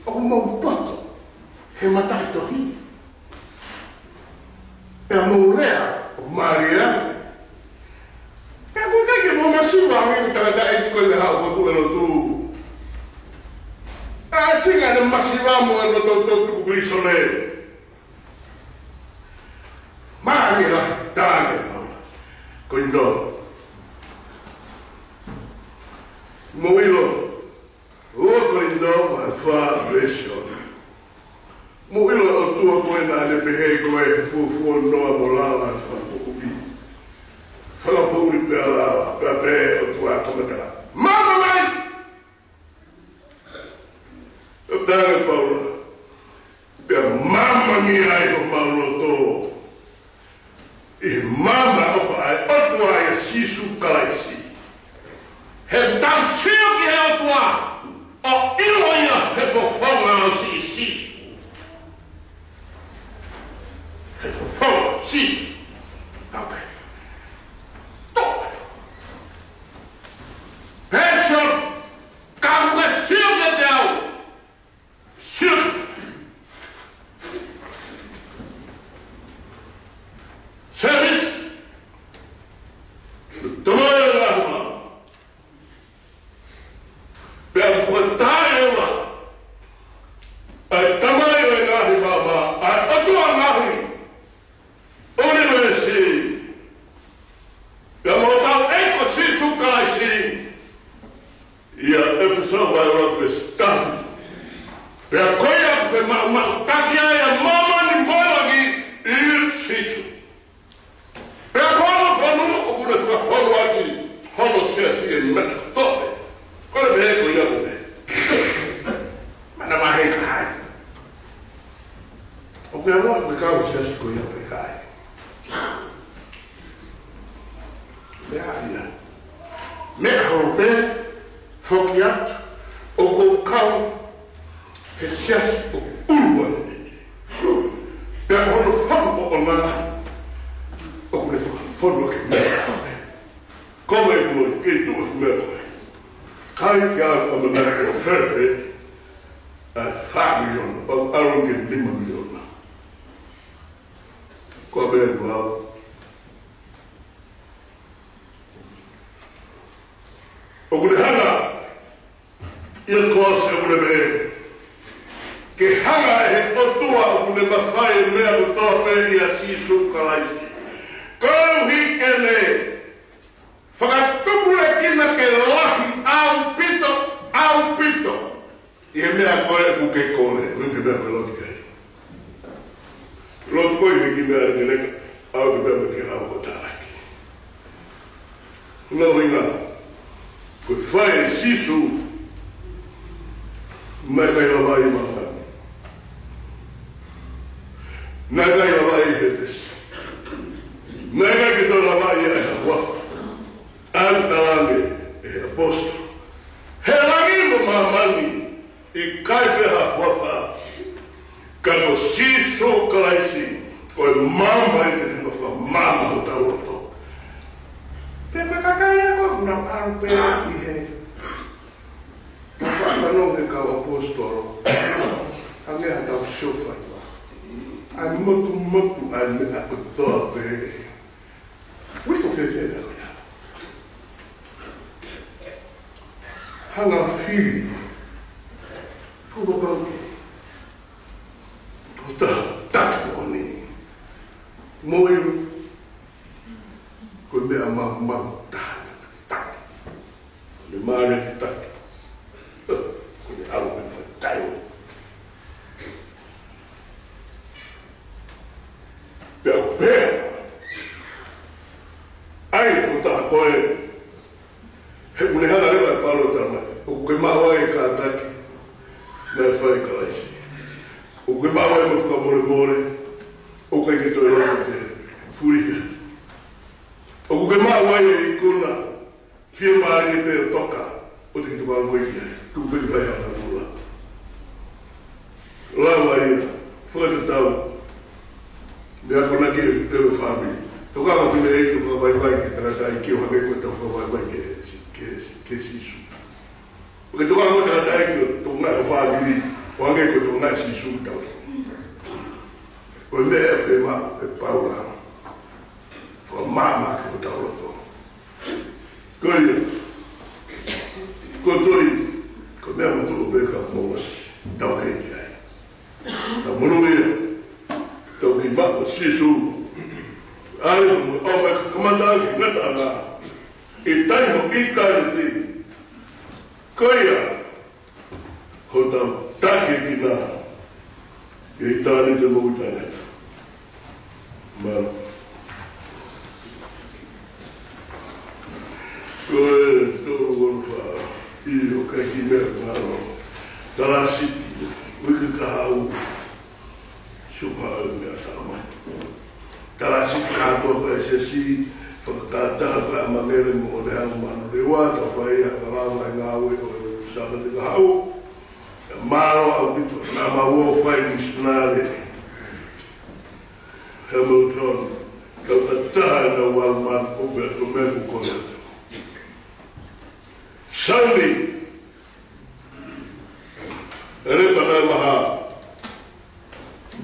ʻOku mou poto he mataʻitohi. Pea mou lea ʻoku mālie. Pea ʻoku ʻikai ke mou masiva ange ʻi he tangataʻeiki ko ē naʻe haʻu ʻo tuʻu ʻo lotu. ʻA e tinga ne masiva mo e lotu ʻo tuku pilīsone. Mālie lahi, tāne, Paula. Kolinitō. Mou ʻilo, ua Kolinitō vahe fā veesi ono. Mou ʻilo ʻOtua ko ē naʻa ne pehē ko e fuofua noa mo lala fakapoʻuli. Fakapoʻuli pea lala, pea pehē ʻOtua ko e mata. Maama mai! ʻOtua ʻa Paula, pea maama mai ai homau loto ʻi he maama ʻofa ʻa e ʻOtua ʻia Sīsū Kalaisi. He tau sio ki he ʻOtua, ʻo ʻilo ia he fofonga ʻo Sī-, Sīsū. He fofonga ʻo Sīsū. Ape. Tō. Passion. Ka ʻoku ke sio kiate au. Sio. Service. Tamai ʻo e ngaahi maama. Pea ʻoku fakataha ʻe he ʻOtua, ʻa e Tamai ʻo e ngaahi maama, ʻa e ʻOtua ngaahi ʻunivēsi. Pea mo hotau ʻEiki ko Sīsū Kalaisi. ʻIa ʻEfesō vahe ua veesi taha fitu. Pea ko ia ʻoku femaʻumaʻutaki ai ʻa māmani mo e langi ʻia Sīsū. Pea ko hono fonu ʻoku ne fakafonu ʻaki hono siasi ʻi he meʻa kotoa pē. Ko e meʻa ko ia ko e meʻa. Mana mahe kai. ʻOku ke ʻalu ʻo kau he siasi ko ia pe ʻikai? Meʻa ia. Meʻa holo pē, foki atu, ʻoku ou kau he siasi ʻoku ʻulu ange. Pea ko hono fonu ʻoʻona, ʻoku ne fakafonu ʻaki e meʻa. Ko e meʻa ko ē, kei tuʻu ʻa e meʻa ko ē. Kai ke ʻalu ʻo ʻamanaki ʻo fēfē, ʻa e fā miliona, pau ʻalu ki he nima miliona. Ko e meʻa ko ē. ʻOku ne hanga ʻia Kolose ʻoku ne pehē, ke hanga ʻe he ʻOtua ʻoku ne mafai e meʻa kotoa pē ʻia Sīsū Kalaisi. Koeʻuhi ke ne fakatupulekina ke lahi ʻaupito, ʻaupito ʻi he meʻa ko ē ʻoku ke kole, ʻoku ke meʻa ko ē lotu ki ai. Lotu ko ē he kiʻi meʻa lekeleka, ʻalu ki he meʻa ke lau ko e talaki. Ngā ʻuhinga, ko e fai ʻe Sīsū, naʻe ʻikai lava ʻi māmani. Naʻe ʻikai lava ʻi Hētesi. Naʻe ʻikai ke toe lavaʻi ʻe ha huafa. ʻA ia ʻoku talaange ʻe he ʻaposetolo, he langi mo māmani, ʻikai pē ha huafa, ka ko Sīsū Kalaisi, ko e maama ia ke ne fakamaama hotau loto. Pea ko e kakai ia ko ē naʻa nau ʻalu pē ʻi he, naʻa nau fanongo ki he kau ʻaposetolo, hangē ha tau siofi ai. ʻA e motumotu ʻa e meʻa kotoa pē. Uiso fēfē na ko ia. Hanga fili. Fuko kau. Ko ta, taki ko ni. Mo iu. Ko e meʻa maumau taha. Taki. Ne mālie ke taki. Ko e ʻalu ke fai taio. Pea u pea. ʻAi, ko taha ko ē. He ʻoku ne hanga leva ʻe Paula ʻo talamai, ʻoku ke maʻu ai e kātaki naʻe fai ʻe Kalaisi. ʻOku ke maʻu ai mo e fakamolemole, ʻoku ʻikai ke toe loto ke fulihi. ʻOku ke maʻu ai e ikuna, fiemālie pē ʻo toka, ʻo te ke toka ko ia, tuku pē ke fai ha fakamolemole. Lava ia, fakatatau. Meʻa ko ena ki he, ki he fāmili. Tokanga fineʻeiki ʻo fakavaivai ki he tangataʻeiki ʻo hangē ko ʻetau fakavaivai ki he, ki he, ki he Sīsū. Ke tokanga ko e tangataʻeiki ʻo tokangaʻi e fāmili, ʻo hangē ko e tokangaʻi ʻe Sīsū ʻetau. Ko e meʻa ʻoku fiemaʻu ʻe Paula. Fakamaama ki hotau loto. Ko ia, ko e toi, ko e meʻa motuʻa pē ka mou ʻosi taukei ki ai. Tau monūʻia, tau kei maʻu ʻa Sīsū. ʻAi mo ʻomai ka kamata ki he ngataʻanga. ʻI taimi mo ʻitāniti. Ko ia, hotau taki ki na. ʻI ʻitāniti mo ʻitāniti. Mālō. Ko e tolu ua fā, ʻio, ʻikai ke meʻa mālō. Talāsiti, uike kahaʻu, suka e meʻa tama. Talāsiti kātoa ko e S S C, fakakātoa ko e ʻAmangele mo ʻOlehanga Manurewa, tau fai ha kalanga e ngāue ʻo e Sāpate kahaʻu. Mālō ʻaupito, naʻa mau ō fai misinale. Hamilton, kau tataha na walu mano ko pea ko meʻa ko kona. Sauni, ʻe le pana maha,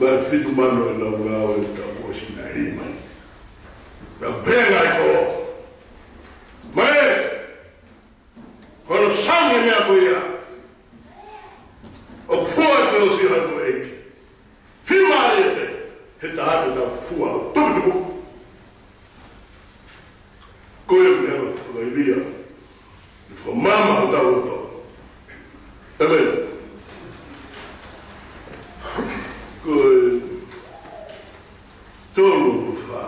mai fitu mano e nau ngāue ta ko si na lima. Na penga e ko. Mai, Hono sauni e meʻa ko ia. ʻOku fua ʻe Sione ha ko ʻEiki. Fiemālie pē, he taha te tau fua, tukutuku. Ko ia meʻa ko fakaivia. Fakamaama hotau loto. ʻĒmeni. Ko e Tolu ua fā.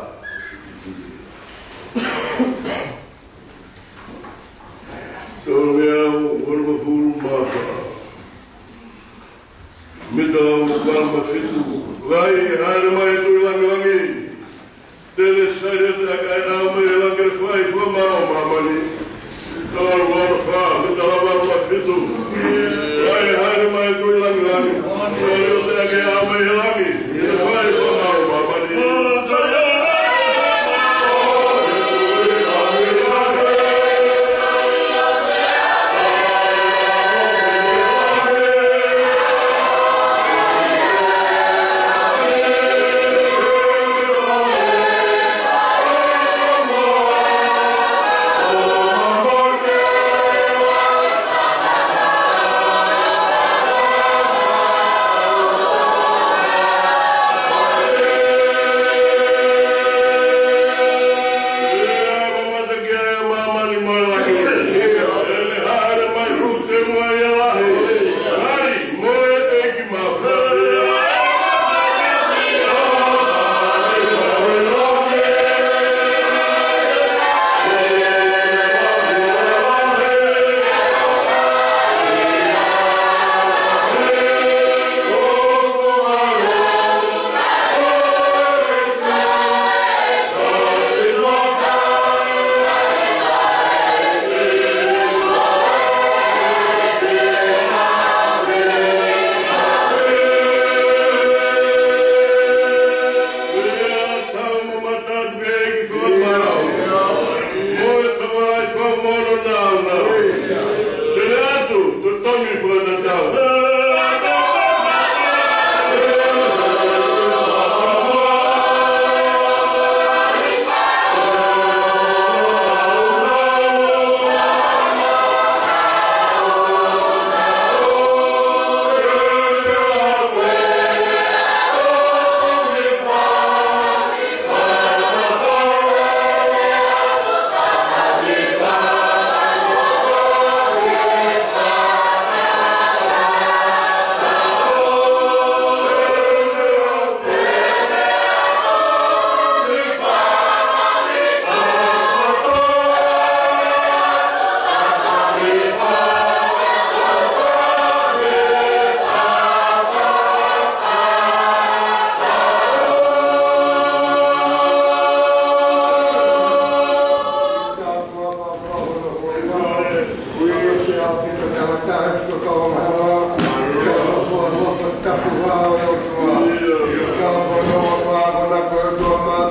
Tolu ngeau valungofulu mā fā. Mita valungofulu mā fitu. Vakai, haere mai e Tuʻi langilangi. Tele sai ʻo teʻeki ai ʻalu mei he langi ke fai fakamaama ʻo māmani. Tolu ua fā, mita lava ua fitu. Vakai, haere mai e Tuʻi langilangi. Tele ʻo teʻeki ai ʻalu mei he langi ke fai fakamaama ʻo māmani.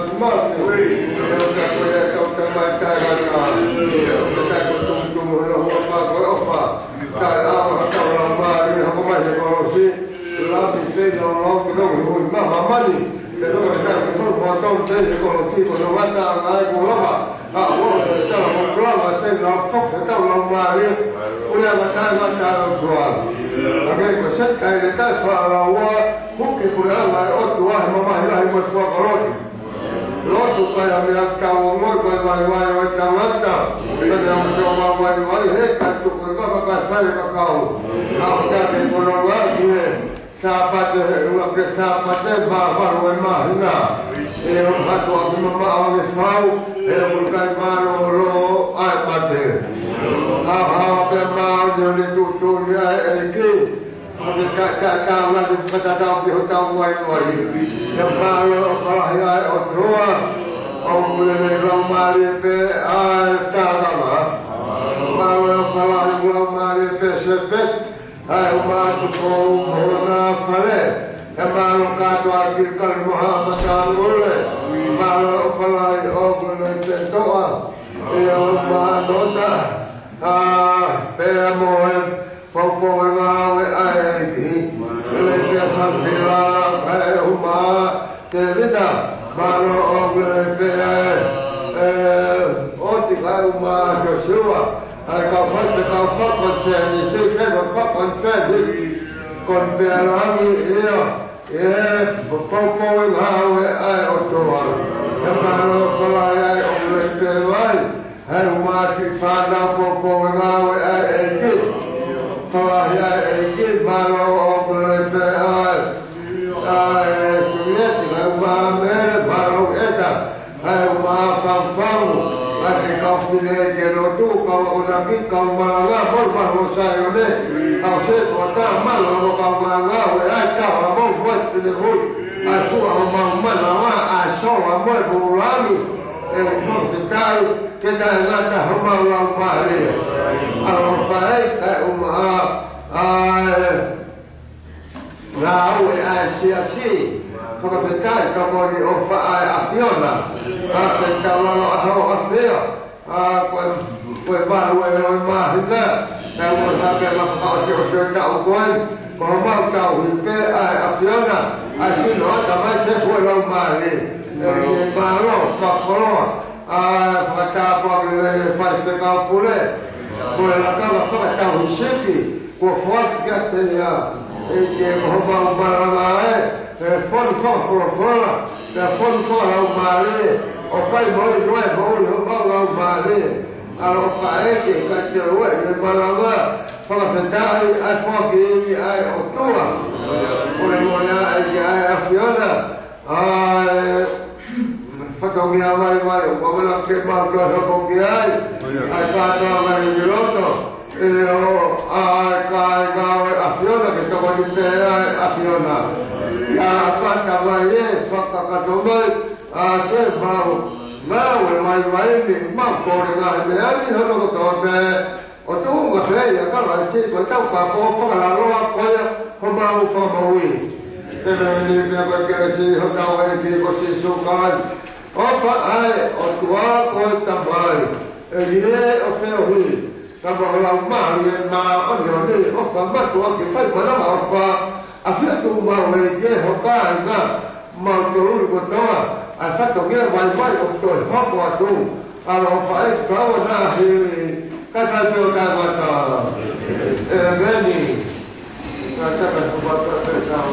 Māfimafi, ʻio, ka ko ia ʻetau Tamai taʻengata. ʻIo, ka ko e tumutumu hono huafa ko e ʻofa. Taʻeʻaonga hotau laumālie, hoko mai he kolosi. Lami fei lau lau ke nau hui mā māmani. Ke nau ʻe kai ke nau mō tau tei he kolosi, ko nau ngata ʻa ngai ko lava. ʻA ua se tala ko lava, se lau fok he tau laumālie. Pule ʻa ngata ngata ʻa tua. ʻA ngai ko se kai le kai fa lau ua. Huki pule ʻa ngai ʻOtua he mamahi lahi mo e fuakava lotu. Lotu kai a mea tau o ngoi kai vaivai ʻo e tangata. Kai a mea tau vaivai he kai tuku e kaka kai fai e kakau. Ka o ta ke kono ngā ki he Sāpate he ua ke Sāpate mā valu e māhina. ʻE o hatu a ki mama o le fau, ʻe o kai mālōlō ʻa e mate. Hao hao pea mā o ne o ne tuʻutuʻuni ʻa e ʻEiki. Ko e ka, ka, ka, ngā te fakatatau ki hotau vaivai. He mālō ʻofa lahi ʻa e ʻOtua. ʻOku lele laumālie pē ʻa e tākanga. Mālō ʻofa lahi laumālie pē Sepeti. ʻA e ʻumaʻā tuʻu mo hona fale. He mālō kātoa ki kali mo ha mata ngule. Mālō ʻofa lahi ʻoku lele pē toʻa. ʻE ʻumaʻā nota. ʻA, pea mo e Poupou e ngāue ʻa e ʻEiki. Lele pea Sāfila, kae ʻumaʻā Tēvita, mālō ʻoku lele pē ʻa e, ʻe, ʻOti kae ʻumaʻā Siosiua, ʻa e kau fai, kau fakakonifesi, kau fakakonifesi, konifesi langi, ʻio. ʻE, poupou e ngāue ʻa e ʻOtua. He mālō ʻofa lahi ʻa e ʻoku lele pē vai. He ʻumaʻā siʻi fānau poupou e ngāue ʻa e ʻEiki. Falahi ʻa e ʻEiki, mālō ʻoku lele pē ʻa e, ʻa e Sulieti, he ʻumaʻā Mele, mālō ʻEta. He ʻumaʻā Fangufangu, ʻa siʻi kau fefine ʻi he lotu, kau akonaki, kau malanga, mālō mālō Saione. Kau setuata, mālō kau malanga, ʻa e kau amo, mo e fefine hui. ʻA e fua homau manava, ʻa e sola mo e pōlangi. ʻE mau fetaʻi, ke taʻengata homau laumālie. ʻAloʻofa ē, kae ʻumaʻā ʻa e ngāue ʻa e siasi. Fakafetaʻi ka ko e ʻofa ʻa e ʻAfiona. Ka fetaulalo ʻa hau ʻAfio. ʻA ko e, ko e valu ʻo e māhina. Ka ua hake ma fakaʻosi ʻosi ʻo e taʻu ko ē. Ko homau tauhi pē ʻa e ʻAfiona. ʻA e sino ʻa e Tamai, Hepū mo e Laumālie. ʻE, ʻe mālō fakakoloa. ʻA e fakatāpuaki ʻa e Faifekau Pule. Ko e lakanga fakatauhisipi. Kuo foaki kiate ia. ʻEiki ko homau malanga ē. ʻE fonu fakafolofola. ʻE fonu fakalaumālie. ʻO kai mo e noe mo e homau laumālie. ʻAloʻofa ʻEiki, kae ʻoua ʻe malanga. Fakafetaʻi ʻa e foaki ʻa e ʻOtua. Ko e mole ʻa e ʻEiki ʻa e ʻAfiona. ʻA e fatongia vaivai ʻoku ʻamanaki ke mau toe hoko ki ai. ʻA e kātoanga ʻi loto. ʻIo, ʻa e kāinga ʻo e ʻAfiona ke tokoni pē ʻa e ʻAfiona. ʻIa kātaki mai ē, fakakakato mai, ʻa e se mau ngāue vaivai ni, mau kole ngaahi meʻa ni hono kotoa pē. ʻO tuʻunga fēia ka lai ti ko tau ka ko fakalaloa ko ia ko mau fakamoʻui. Pea mo e kelesi hotau ʻEiki ko Sīsū Kalaisi. ʻOfa ʻa e ʻOtua ko e Tamai. ʻE lile ʻo feohi. Ka mau lau mālie māʻoniʻoni ʻofa mātuʻaki fai manava ʻofa. ʻAfio tuʻu mau ʻEiki ho kāinga. Mau tolu kotoa, ʻa e fatongia vaivai ʻoku toe hoko atu. ʻAloʻofa ʻEiki kau na hili, ka kai pē ʻo taʻengata. ʻEmeni. Ka taka tu bata pē kau.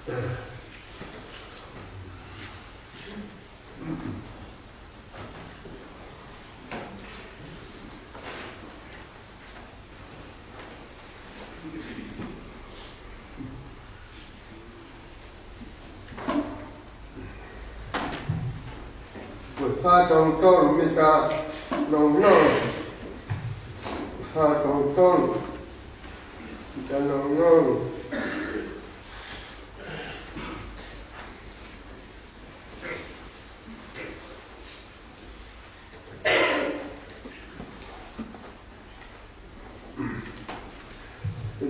Ko e fā tolu tolu mita nounou. Fā tolu tolu mita nounou.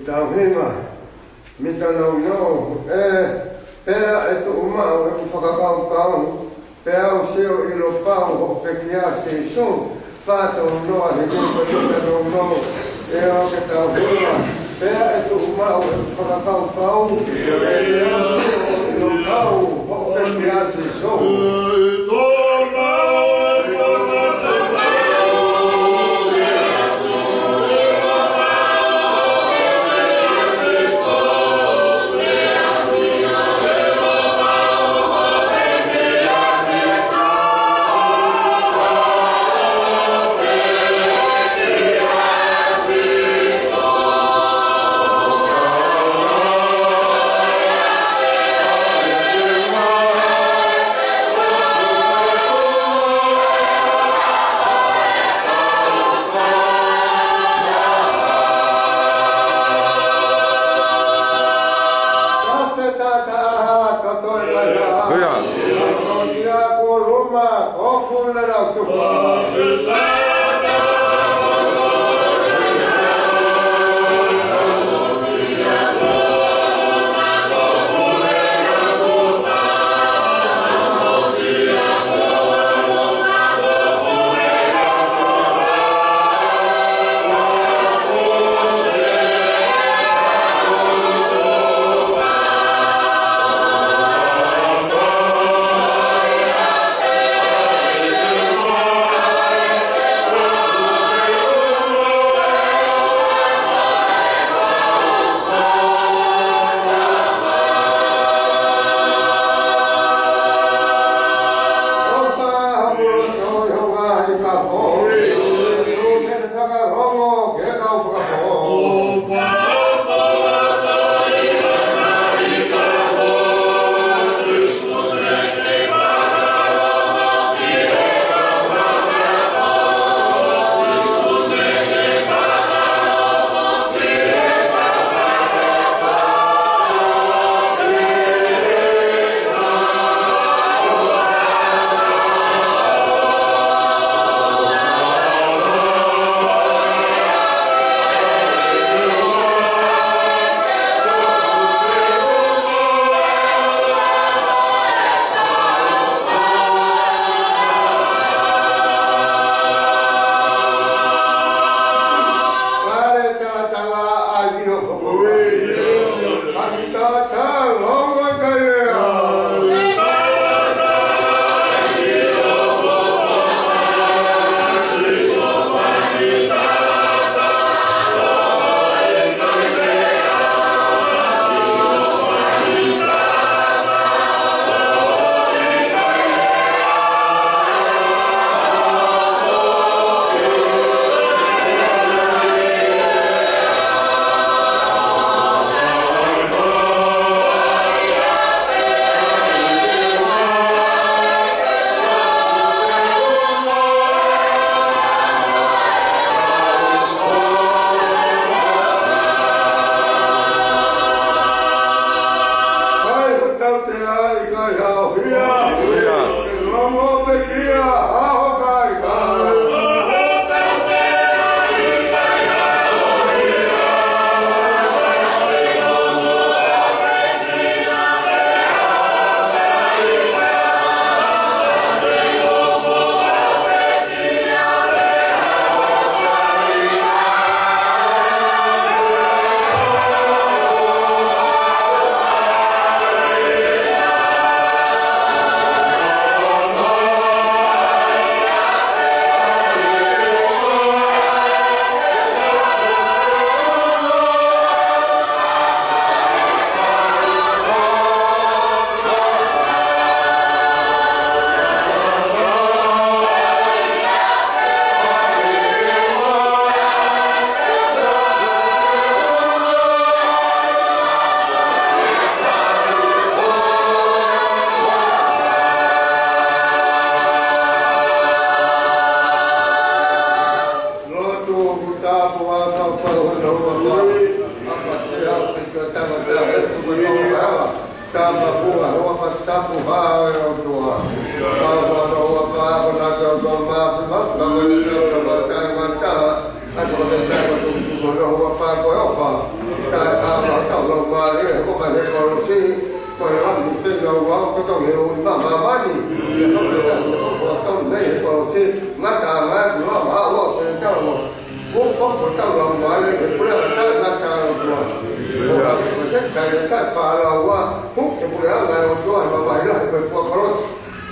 ʻI he ʻuhinga, mita nounou, ē, pea ʻe tuʻu maʻu ʻeku fakakaukau, pea u sio ʻilo pau hoʻo pekia Sīsū, fā tolu noa, he mita nounou, ē, ʻo ke tau hua, pea ʻe tuʻu maʻu ʻeku fakakaukau, pea u sio ʻilo pau hoʻo pekia Sīsū. Tapu ʻa e kau fai hono ua fā. ʻApā sea ʻo piki ʻo tangata e tuku e kau fai. Tama fua ʻo fatapu ha e ʻOtua. Kau fai hono ua fā ko na te ʻOtua ma fi ma ka mo e te ʻOtua ma kai ma ta. ʻA ko te te ko tu tu ko hono ua fā ko e ʻofa. Tae ʻa ma tau lau ma e ko ma he kolosi. Ko e lami fenga ua ko tau he ui ma ma mani. Ia ko te te ko tau nei he kolosi. Ngata ma e kula ma ua se tau. Ko fo ko tau lau ma le ke pule a tai na ta lau tua. Ko ka ke ko te kai le kai fa lau ua. Ko ke pule a lau tua ma mai la ko fo ko lo.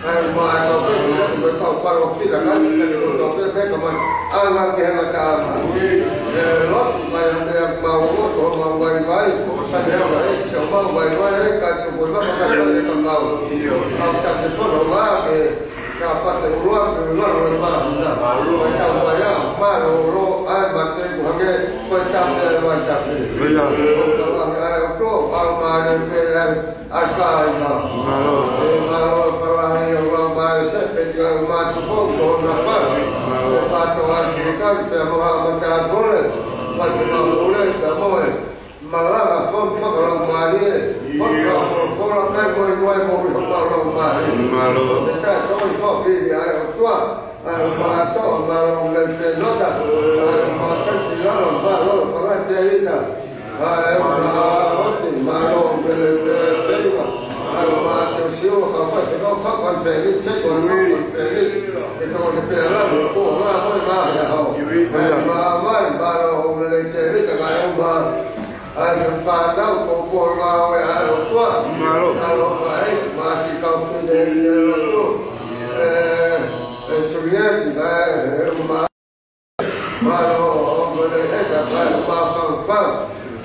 Ai ma ko ke ko ke ko ka fa lo fi la ka ni ka ko to ke ke ka mai. A la ke la ta ma. E lo mai a te a ma o ko ma mai mai. Ka te a ma e sa ma mai mai ka tu ko ma ka ka ka ma. A ta ke fo lo ma ke. Ka pate ulua ke ulua lo e ma na. Mālō e tau mai a, mālō lo, ʻa e mate ku hake, ko e tafe ʻa e mai tafe. Ia. ʻO ka lahi ʻa e ʻOtua, ʻa e mālō pē ʻa e, ʻa e kāinga. Mālō. E mālō e falahi ʻo lau mai se, pe tia u mātuku, ko na pa. Mālō. Ko pato a ki he kai, pea mo ha mata kole, mate ma kole, pea mo e. Malanga fon fakalaumālie, fon fakafolofola, kai ko e ko e mo i fakalaumālie. Mālō. Te tai tau i fakafili ʻa e ʻOtua, ʻa e mātou, mālō le fenota, ʻa e mātou ki lalo, mālō, fakate ina, ʻa e mātou, mālō le fenota, ʻa e mātou sio, ka fai te kau fakafeli, te kau fakafeli, te kau le pela, ko ngā, ko ngā, he hao. ʻA e mā, mā, mālō le fenota, ka e mā, ʻA e fānau ko ko ngāue ʻa e ʻOtua. Mālō. Alofa e, masi kau fine i e lotu. E, e Sulieti, ʻa e, e ma-, mālō, ʻo mole e ka, ʻa e ma fangfang.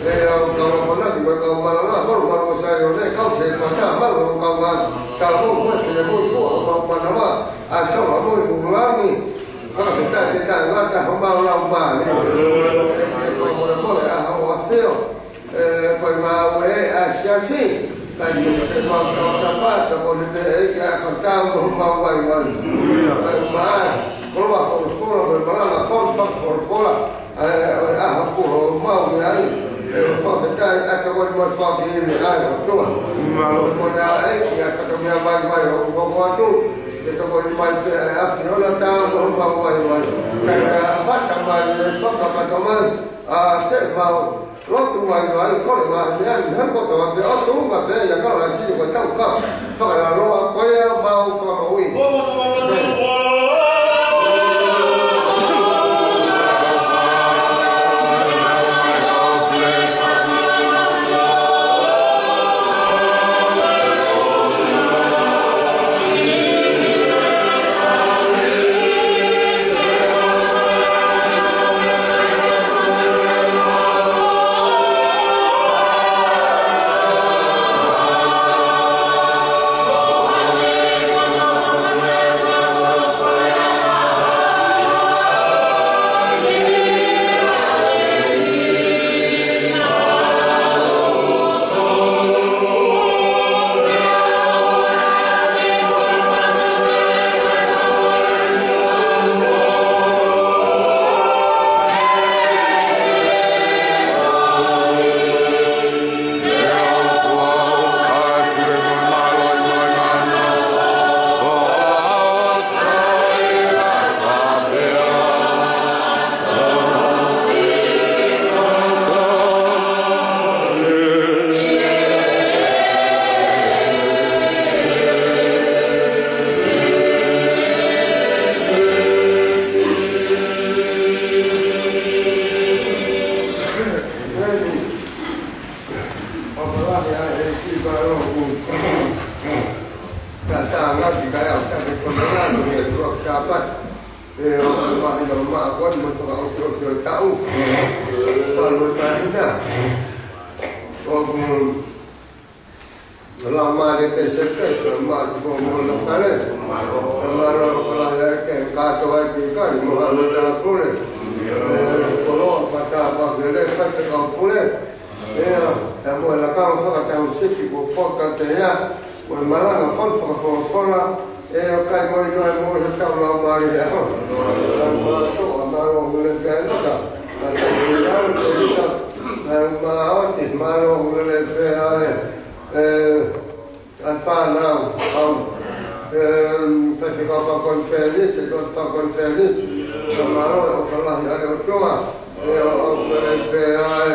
E au kau akonaki, mo e kau malanga, kolo mālō Saione, kau se pata, mālō kau ma, kau mo, mo e fine mo, ko, kau manava, ʻa e saua mo e kulangi. Fakafetaʻi ke taʻengata homau laumālie. E ke fakamolemole ʻa hoʻo ʻAfio. E, ko e ngāue ʻa e siasi. Kae ke ke mau tau tapa, tau ko ni te e ke ʻa e fakatau mo homau vaivai. Kae mai, koloa folofola, mo e malanga fon fakafolofola. ʻA e, ʻa e, ʻa e hapu homau mea ai. E, fakafetaʻi, ʻa e tau ko ni mai fakafetaʻi ʻa e ʻOtua. Mālō. Mo na e, ʻa e fatongia vaivai ʻo, ʻo, ʻo atu. Ke tokoni mai pē ʻa e ʻAfiona tau mo homau vaivai. Kae ʻa pata mai e fakapata mai ʻa te mau lotu mai mai kole mai mea ni hano kotoa pē ʻo tuʻunga pē ia ka lai sini ko tau ka fakalaloa ko ia mau fakamoʻui. ʻO ka lahi ʻa e ki palo ku. Ka tā ngati ka au ta ke kona la no ke tua ka pa. E o ka lahi na ma ko ni mo ka o ke o ke o ta u. Palo ta hina. O ku. La ma le pe se pe, ma ko mo la pale. Ma lo ka la ke ka to ai ke ka mo ha lo ta kule. E ko lo pa ta pa ke le ka te ka kule. ʻIa, ta mo e lakanga fakatau siki ko fota te ia, mo e malanga fon fakafolofola, ʻe ʻo kai mo i noa mo i tau lau mali ʻe aho. Ta mo e toʻa ma lo mo le ke nota. Mālō, mālō, mālō, mālō, ʻa e fānau, ʻa e, ē, faifekau fakakonifelenisi, ʻetau fakakonifelenisi. Mālō e ʻofa lahi ʻa e ʻOtua, ē, ʻo, ʻo, ē, pea ʻa e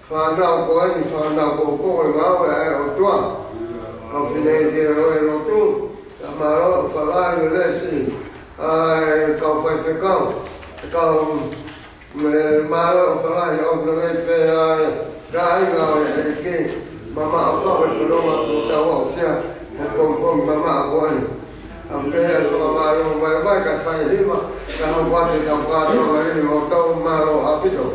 fānau ko eni, fānau ko ko e ngāue ʻa e ʻOtua. Kau fineʻeiki ʻo e lotu, mālō e ʻofa lahi mo e lelesi ʻa e kau faifekau, kau Mē mālō e ʻofa lahi ʻoku lelei pē ʻa e kāinga ʻo e ʻEiki. Mamaʻo fau e fononga kuo tau aʻusia he pongipongi mamaʻo ko eni. ʻA pē ʻa e fakamālō vaivai ka fai hiva, ka hau ate kau kātoa ngali ʻo tau mālō ʻaupito.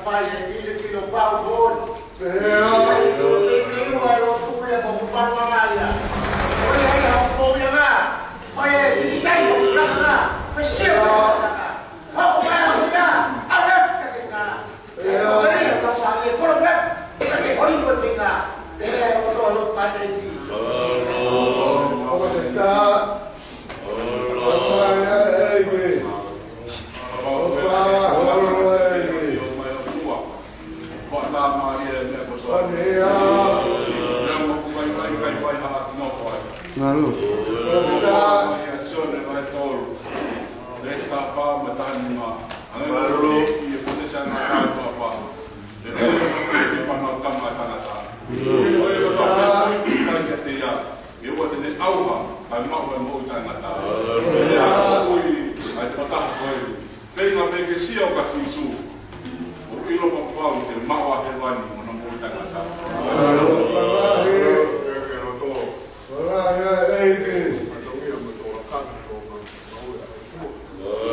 Fai e kilo kilo pau hon. Pea. Pea ua lo kuya ko kupano mamaia. Ko ia ia ko ia na. Fai e kilo kai ko kaka. Ko sia ko kaka. Hoko mai ko ia. A le kaka. Pea. Ko ia ko ia ko ia ko ia. Pea ko ia ko ia. Pea ko ia ko ia. Mālō. Ke ua te ne ʻauha, kae maʻu e moʻui taʻengata. Ui, ʻa e tokotaha ko ē. Feinga pē ke sio kia Sīsū. ʻO ʻilo fakapapau te maʻu ʻa hēvani mo hono moʻui taʻengata. Ke loto.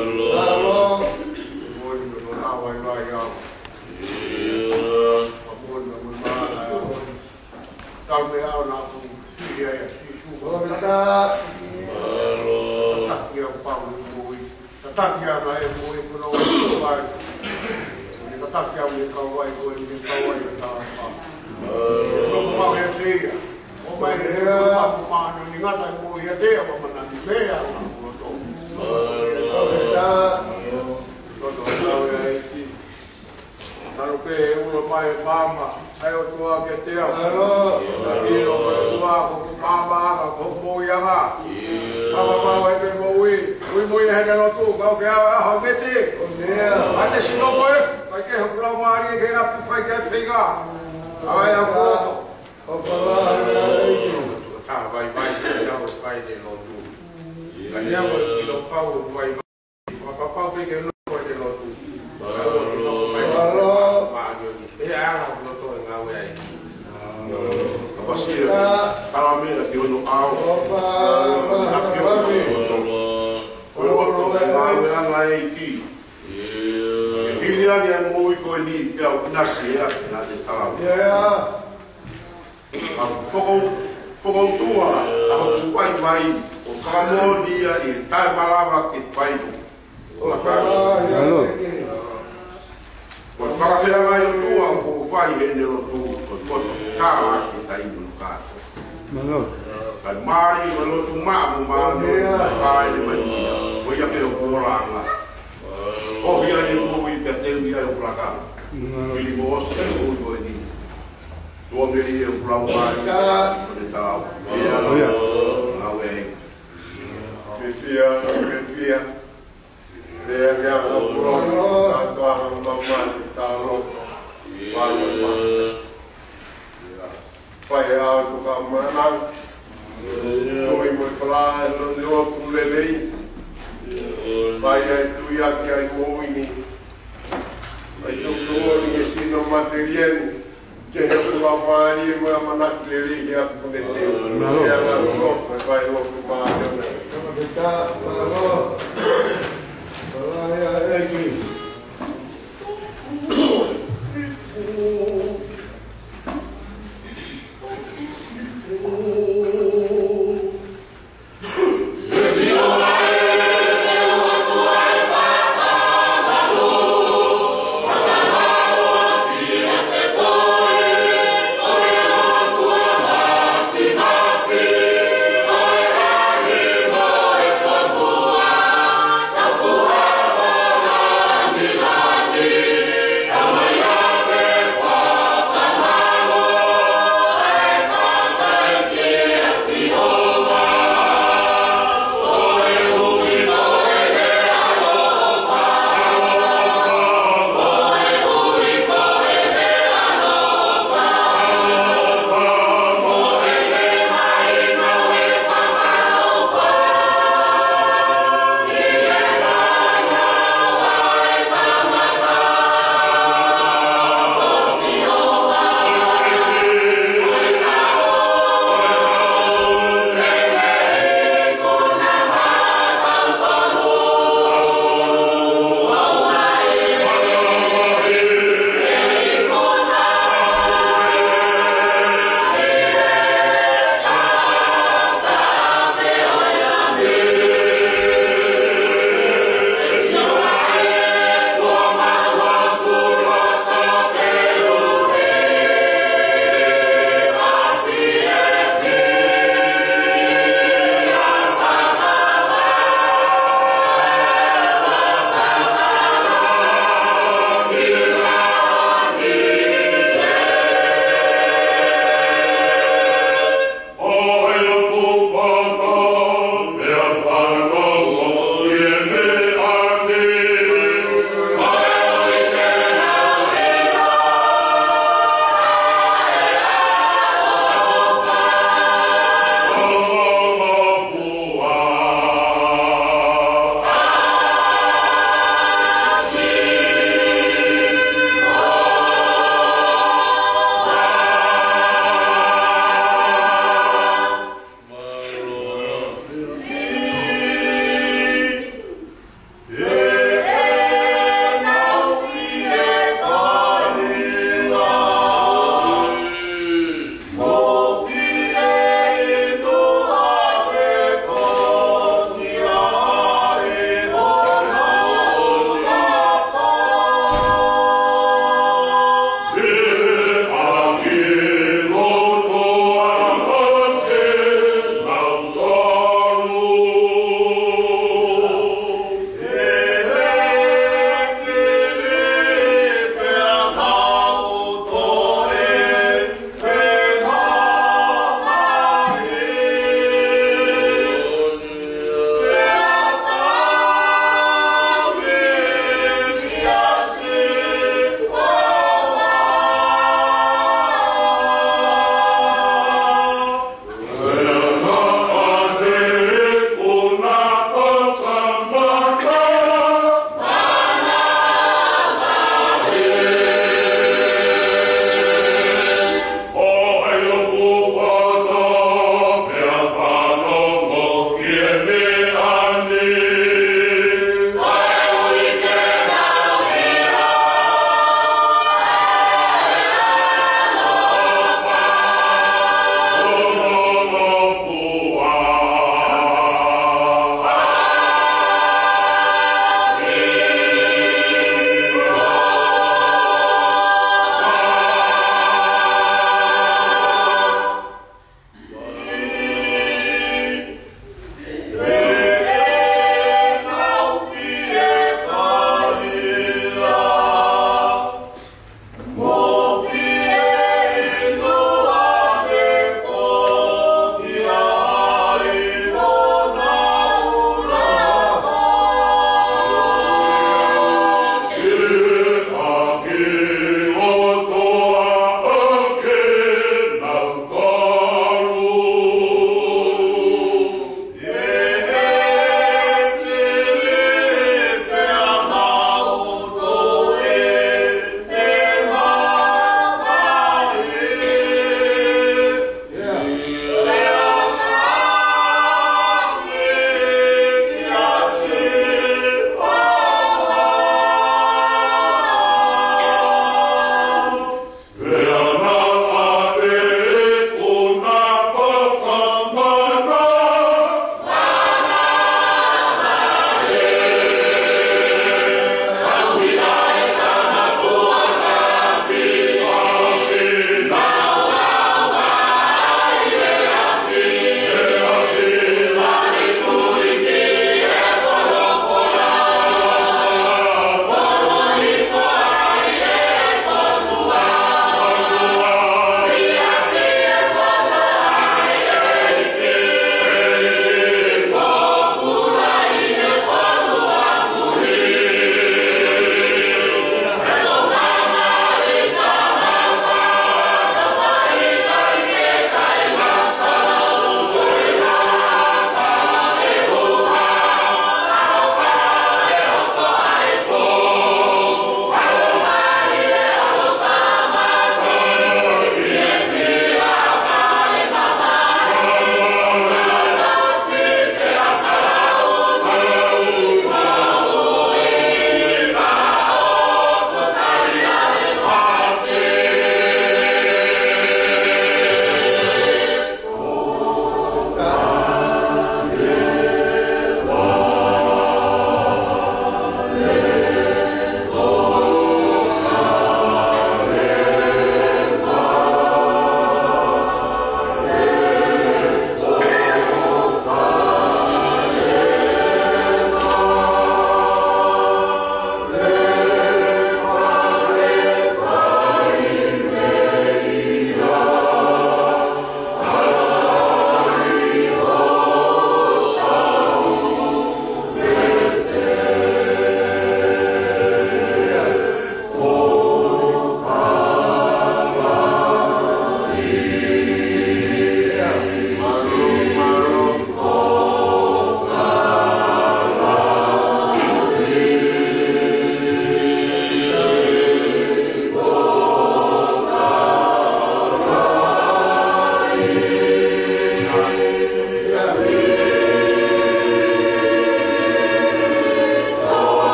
Mālō. Tau mea au na ku ia ia Sīsū. Tataki au pau ni moʻui. Tataki au na e moʻui ko na o vai. Ni tataki au ni kau vai ko ni kau vai na ta pa. Ko pau e te ia. O mai ni ko pau ma no ni ngata e moʻui ia te ia wa mana ni mea au na ku loto. Loto au e aiti. Talo pē e ulo mai e maama, ʻa e ʻOtua ke te au. Mālō. ʻIlo ko e ʻOtua, ko hoku maama ʻa e, ko hoku moʻui ʻa e. Papa mau e ke moʻui, ui moʻui he ke lotu, kau ke au ʻa e ʻaho meti. ʻO meʻa. ʻA e sino mo e, ʻai ke hoku lau mālie ke ngatu fai ke feinga. ʻAi au ko. ʻO pala e. Ka vai vai ke au fai ke lotu. Ka ni au ʻilo pau vai. Fakapapau pē ke lotu ʻa e lotu. Mālō. Mālō. Mālō. Pea ʻalu lotu e ngāue ai. Ka pasira, tala mea ki hono ʻao. Opa, opa, opa. Ko e lotu e ngāue ʻa e ʻEiki. Ke pili ange ʻa e moʻui ko eni, pea u nasi ea, na te tala. Yeah. Ka foko-, fokoutua ʻa hoku vaivai, ʻo fakamoʻoni ia ʻi he taʻemalava ke fai. Mālō. Ko e fakafeangai ʻOtua ʻoku fai heʻene lotu, ko e poto kālaki taimi no kāto. Mālō. Kae mālie ko e lotu maʻa mo mālō, kae ʻi he mai ia, ko ia ke o kōlanga. ʻOhia ʻi he moʻui pea teu ia ʻo kulaka. Mālō. Pili mo ʻosi e moʻui ko eni. Tuʻa mei he pulau mai, ko ne tau. ʻIo. Lau e. Ke fia, ke fia. Ke fia, ke fia, pulau, ka toa, ka mama, talo. Pai au tuka mana. Ui mo e fala, e lo ne o tu lelei. Pai ai tu ia ki ai mo ini. Pai tu tu ni e sino material. Ke he ʻOtua fai mo e ʻamanaki lelei he ʻapi ko ne te. Mālō. Ke anga ko, ko e fai lotu mālō. Mālō. Mālō, ʻEiki.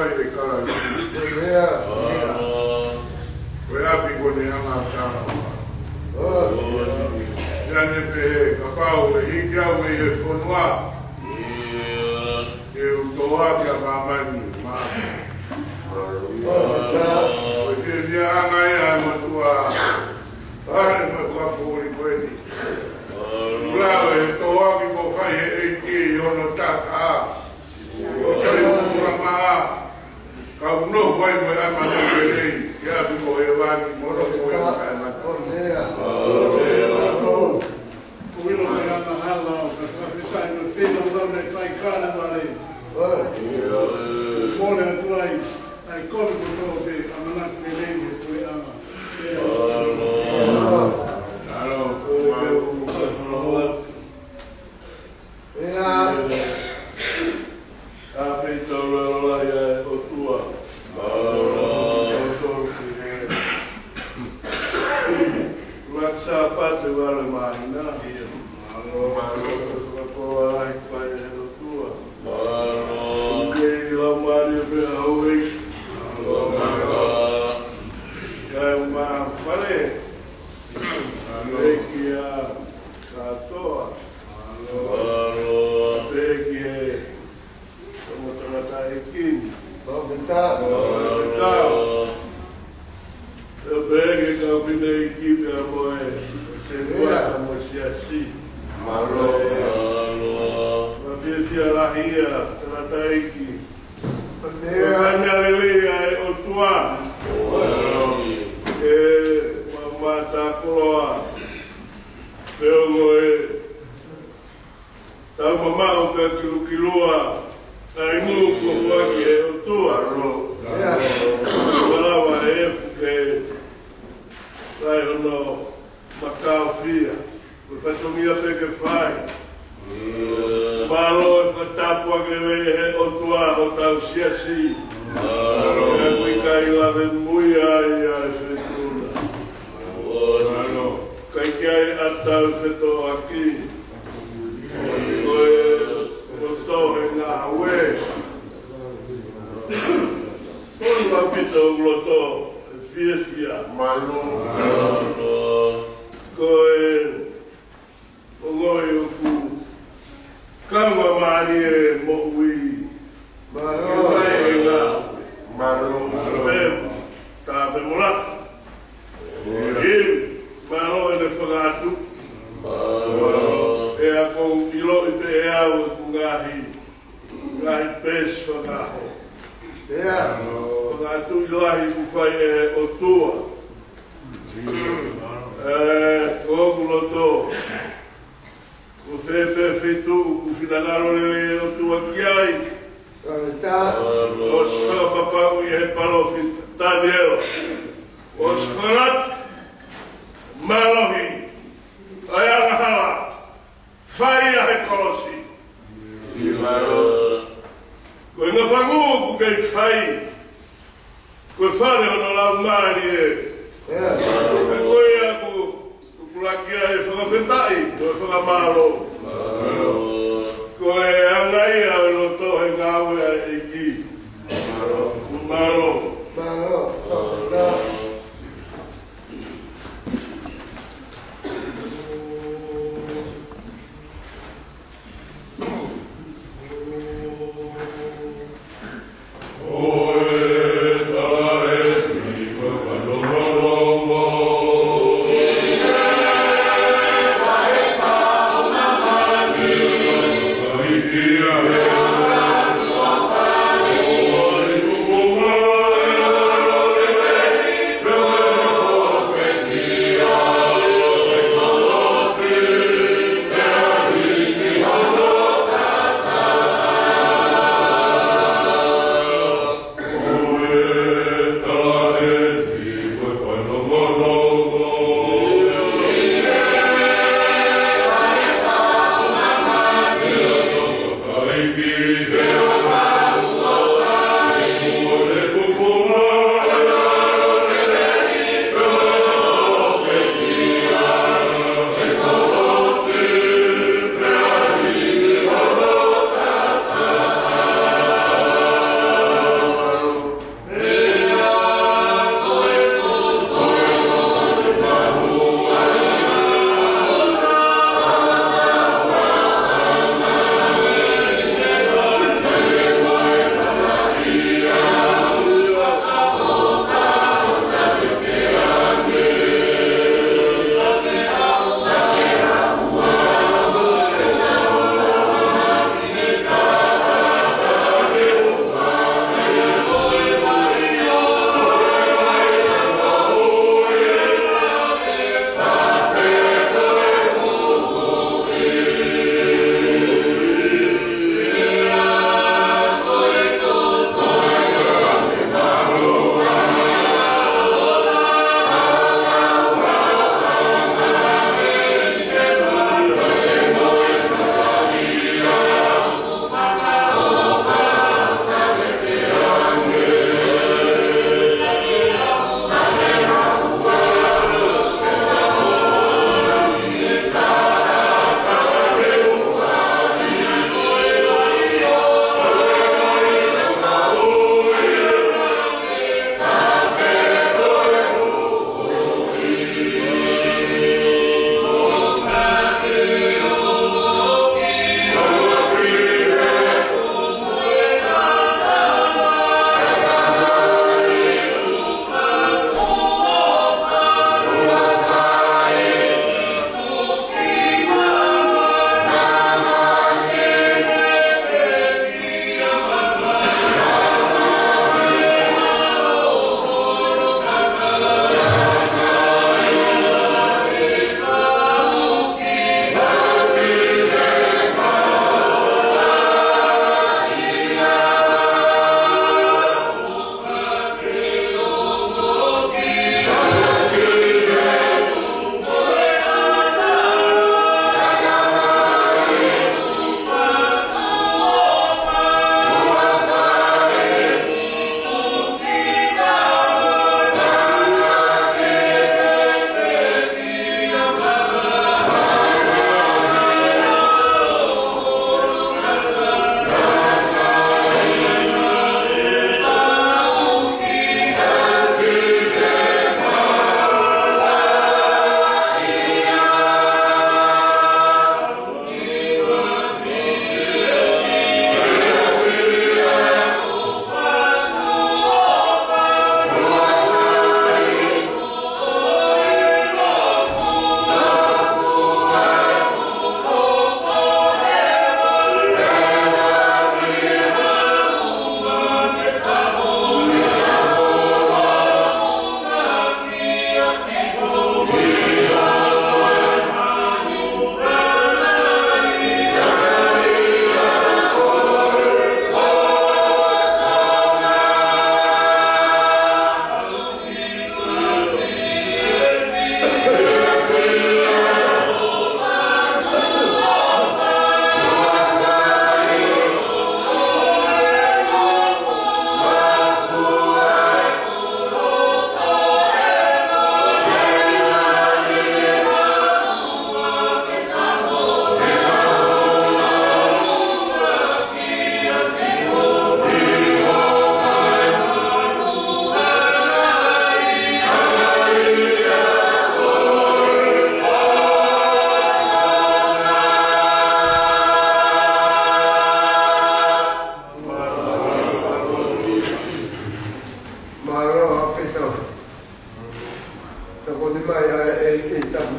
Ko e kala ni. Ko e ʻapi ko eni ʻa e ʻOtua. Ia ne pehē, kapau ʻe hiki au mei he fonua, te u tohoakiʻi ʻa māmani maʻaku. Ko e fiefia ʻanga ia ʻa e ʻOtua. Pare mo e fakapoʻuli ko eni. Lau e tohoaki kuo fai ʻe he ʻEiki ʻi hono taʻataʻa. Ko e ukamaʻa, kau nofo ai mo e ʻAmanaki lelei, ke ʻapi ko hēvani, mo nofo ai mo e ʻAmanaki. Ko e ʻilo ko e angahala ʻo ka fakafetaʻi mo e feilaulau naʻe fai ʻi Kalevale. Mole atu ai, ʻa e kovi kotoa pē ʻamanaki lelei he puleʻanga. ʻAlo, ko e ʻapi tau lalo ai ʻa e ʻOtua. ʻAlo, ʻoku tau ki he ʻuluaki Sāpate ʻo e māhina. ʻAlo, ʻoku tau katoa ai fai ʻe he ʻOtua. ʻAlo, ke ʻi he laumālie pē ʻa houʻeiki. ʻAlo, ʻa e fale. ʻEiki ʻa kātoa. ʻAlo, pehē ki he tangataʻeiki ni. Pau ke tau. Pau ke tau. Pehē ki he kau fineʻeiki pea mo e, se kuata mo e siasi. ʻAlo, ʻa e fiefia lahi ʻa e tangataʻeiki. Ko e meʻa lelei ʻa e ʻOtua. ʻE mamata koloa. Pea mo e tau mamaʻo pea kilukilua. ʻA e moʻui kuo foaki ʻe he ʻOtua. Malava ʻe fuke. Kai hono makaofia. Ko e fatongia pē ke fai. Mālō e fakatapu ʻa e lelei ʻa e ʻOtua ʻo hotau siasi. Mālō. Pea ʻoku ʻikai lave mui ai ʻa e fetuna. Mālō. ʻIkai ke ʻi ai ʻa e tau fetoʻaki. Ko e loto he ngāue. Ko e ʻaupito loto he fiefia. Mālō. Ko e ongoʻi ʻoku kaunga mālie moʻui. Mālō. Ke fai e ngāue. Mālō. Pea tā pē molata. Mālō. Mālō ʻene fakaʻatu. Mālō. Pea ʻoku ou ʻiloʻi pē ʻe au ʻeku ngaahi, ngaahi peesi fakaʻaho. Pea fakaʻatu ʻi lahi kuo fai ʻe he ʻOtua. ʻE, ko hoku loto. Ko fē pē feituʻu ʻoku finangalo lelei ʻa e ʻOtua ki ai. ʻOsi fakapapauʻi ʻe he palōfita Taniela. ʻOsi fakangata. Mālohi. ʻA e angahala. Fai ʻa e kolosi. Ko e ngaahi fanga ʻoku kei fai. Ko e fale hono laumālie. Ko ia ʻoku, ʻoku laki ai e fakafetaʻi, ko e fakamālō. Ko e anga ia ʻo e loto he ngāue ʻa e ʻEiki. Mālō. Mālō.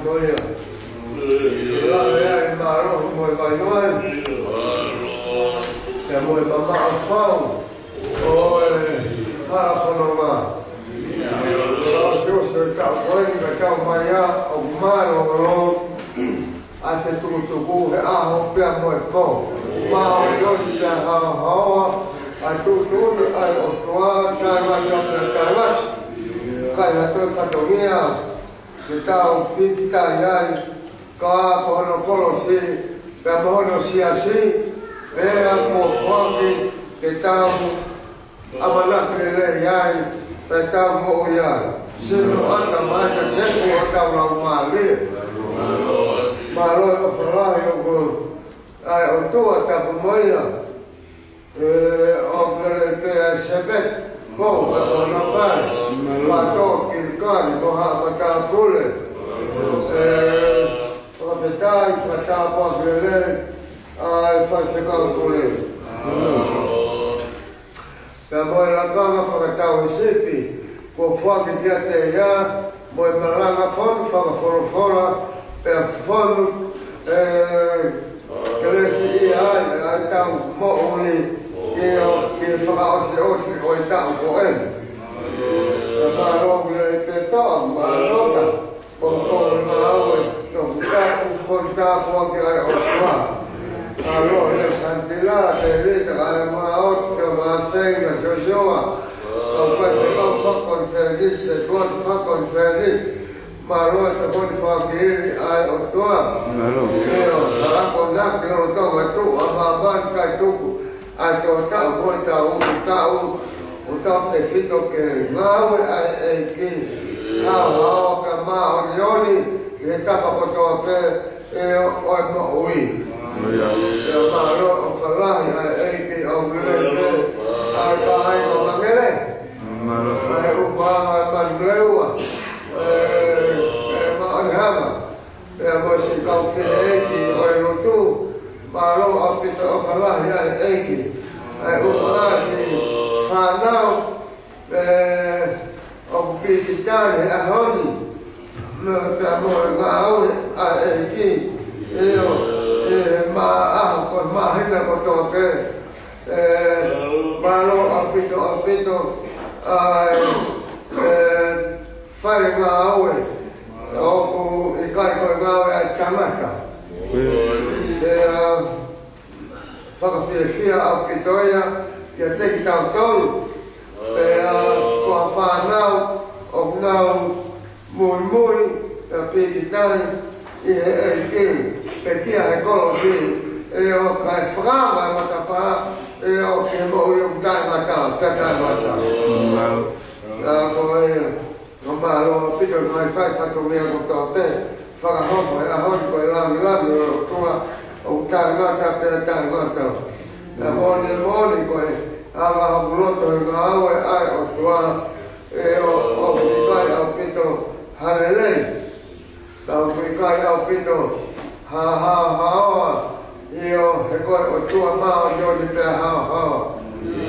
Ko ia. Ke lave ai e mālohi mo e vaivai, pea mo e mamaʻo fau ʻo e hala fononga. Tau sio ki he taʻu ko eni, ka tau mai ʻa e mālōlō ʻa e fetukutuku he ʻaho pea mo e pō. Māʻoniʻoni pea haohaoa ʻa e tuʻutuʻuni ʻa e ʻOtua, taʻengata pea taʻengata. ʻIkai ha toe fatongia ke tau pīkitai ai, ka ko hono kolosi pea mo hono siasi, pea kuo foaki ke tau ʻamanaki lelei ai, pea tau moʻui ai. Sino ʻata mai ka tepu ʻo tau lau mālie. Mālō e ʻofa lahi ʻoku ʻa e ʻOtua tapu mo ia. ʻE, ʻoku lele pē ʻa e Sepeti, ko ka ko na fai, ma to ki kani ko ha matāpule. ʻE, fakafetaʻi, fakatapu ʻa e lele, ʻa e faifekau pule. Pea mo e lakanga fakatau e sipi, kuo foaki kiate ia, mo e malanga fonu fakafolofola, pea fonu, ʻe, kelesi ia ai, ʻa e tau moʻui, ki o, ki he fakaʻosiʻosi ʻo e taʻu ko eni. Pea mālō ki he petoa, mālō ka, ʻo ko e ngāue, toku tapu, fonu tapu ʻa e ʻOtua. Mālō e Santila, Tevita, kae mālō, ka mafei, ka Joshua, kau faifekau fakakonifelenisi, e tuʻa fakakonifelenisi. Mālō e tokoni fakakīlī ʻa e ʻOtua. Mālō. ʻIo, salako na ki lolotonga tuʻa māmani kae tuku ʻa e tō taʻu mo e taʻu, taʻu, ʻo taʻu tefito ke ngāue ʻa e ʻEiki. Haohaoa ka māʻoniʻoni ʻi he tapa kotoa pē ʻo e moʻui. ʻIo. ʻIo, mālō e ʻofa lahi ʻa e ʻEiki ʻoku lele pē ʻa e kāinga Mangele. Mālō. ʻA e ʻumaʻā ʻa e Manuleua, ʻe, ʻe Maʻalihama, pea mo siʻi kau fefine ʻeiki ʻo e lotu, mālō ʻaupito e ʻofa lahi ʻa e ʻEiki. ʻA e ʻumaʻā siʻi fānau, ʻe, ʻoku pīkitai he ʻaho ni, mo, pea mo e ngāue ʻa e ʻEiki, ʻio, ʻi he māʻaho ko e māhina kotoa pē, ʻe, mālō ʻaupito, ʻaupito, ʻa e, ʻe, fai ngāue, ʻoku ʻikai ko e ngāue ʻa e tangata. Pea fakafiefia ʻaupito ia kiate kitautolu. Pea ko e fānau ʻoku nau muimui, pea pīkitai ʻi he ʻEiki, pekia he kolosi, ʻio kae fakaava e matapā, ʻio ki he moʻui ʻoku taʻengata, pea taʻengata. ʻA ko e, no mālō ʻaupito e ngaahi fai fatongia kotoa pē, fakahoko he ʻaho ni ko e langilangi ʻo e ʻOtua, ʻoku taʻengata, pea taʻengata. Pea moʻoni, moʻoni ko e ʻa e ʻaho kuo loto he ngāue ʻa e ʻOtua, ʻio, ʻoku ʻikai ʻaupito ha lelei. Ka ʻoku ʻikai ʻaupito ha haohaoa, ʻio, he ko e ʻOtua māʻoniʻoni pea haohaoa.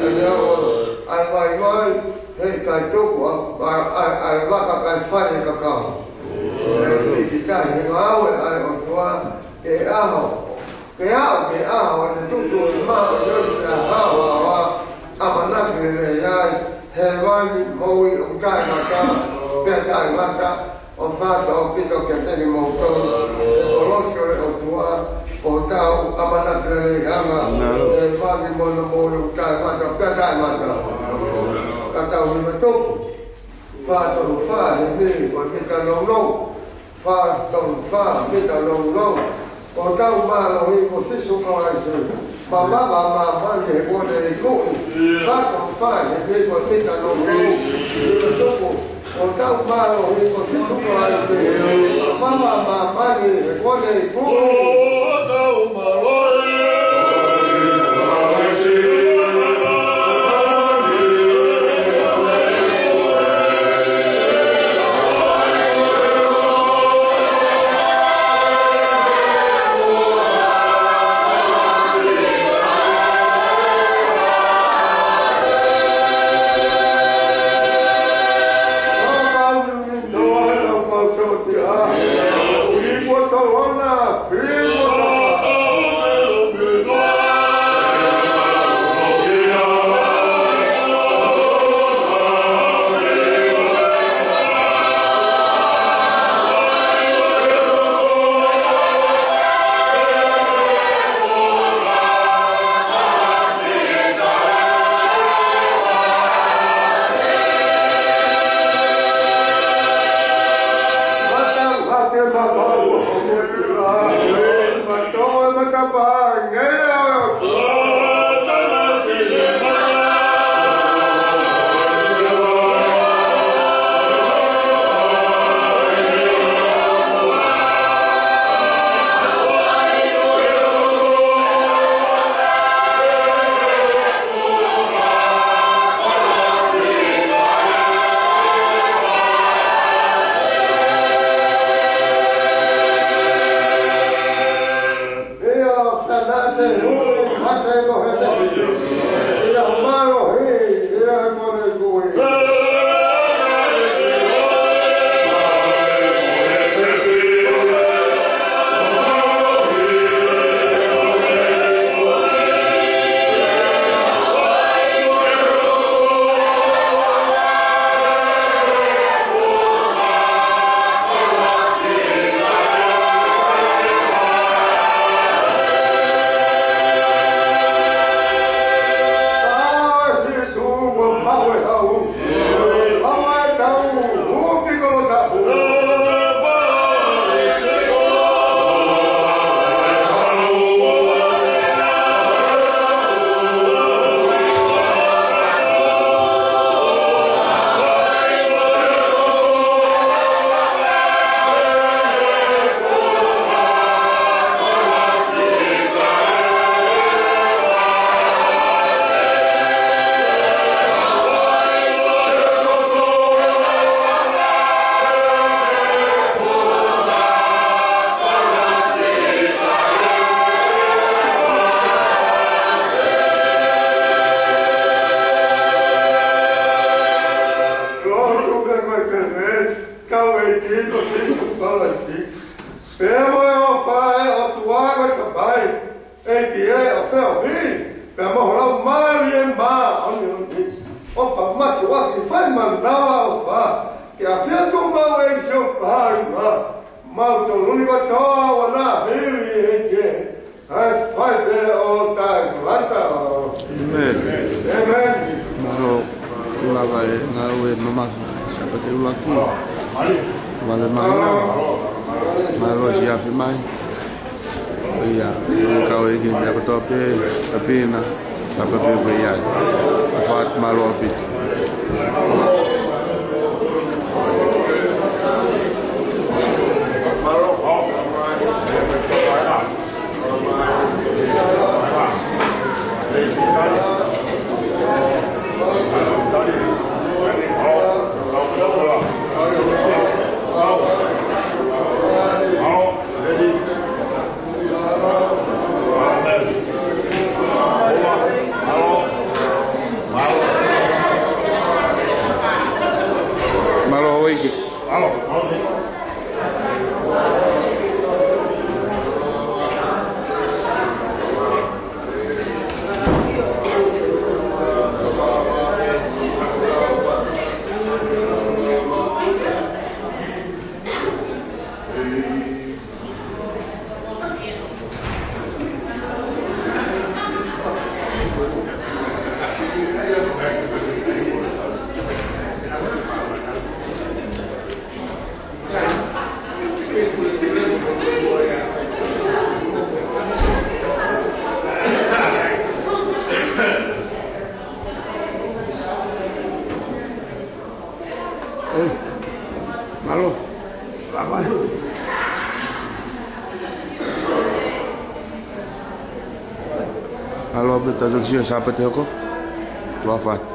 ʻA ia ʻoku ʻa e vaivai, heʻikai tuku ʻa, ʻa, ʻa, ʻa e vaka kae fai e kakau. ʻE pīkitai he ngāue ʻa e ʻOtua, ke ʻaho ke aʻu ki he ʻaho ʻo e tuʻutuʻuni māʻoniʻoni pea haohaoa, ʻamanaki lelei ai, hēvani, moʻui ʻoku taʻengata, pea taʻengata. ʻOfa atu ʻaupito kiate kimoutolu, ʻe kolosi ʻo e ʻOtua, ʻo tau ʻamanaki lelei ange, hēvani mo hono moʻui ʻoku taʻengata, pea taʻengata. Ka tau hiva tuku. Fā tolu fā, himi ko e mita nounou. Fā tolu fā, mita nounou. Ko hotau mālohi ko Sīsū Kalaisi, mavava ʻa māmani he kuo ne ikuʻi. Fā tolu fā, himi ko e mita nounou. Himi tuku. Ko hotau mālohi ko Sīsū Kalaisi, mavava ʻa māmani he kuo ne ikuʻi. Ko hotau mālohi. Mātuʻaki fai manava ʻofa, ke ʻafio atu maʻu ʻe Sihova ʻi māmani. Mau toloni kotoa ʻa e ʻEiki, ʻa e fai pē ʻo taʻengata. ʻĒmeni. ʻĒmeni. Mālō, ʻoku lava e ngāue mamafa Sāpate ʻuluaki. Vale mālō. Mālō siʻi afi mai. ʻIo, ʻoku kau e kiʻi meʻa kotoa pē, kapina, papa pē pē ia. ʻOfa atu, mālō ʻaupito. Mālō ʻEiki. ʻE, mālō. Mālō pē, tau toki sio Sāpate hoko. Tuʻa ʻofa atu.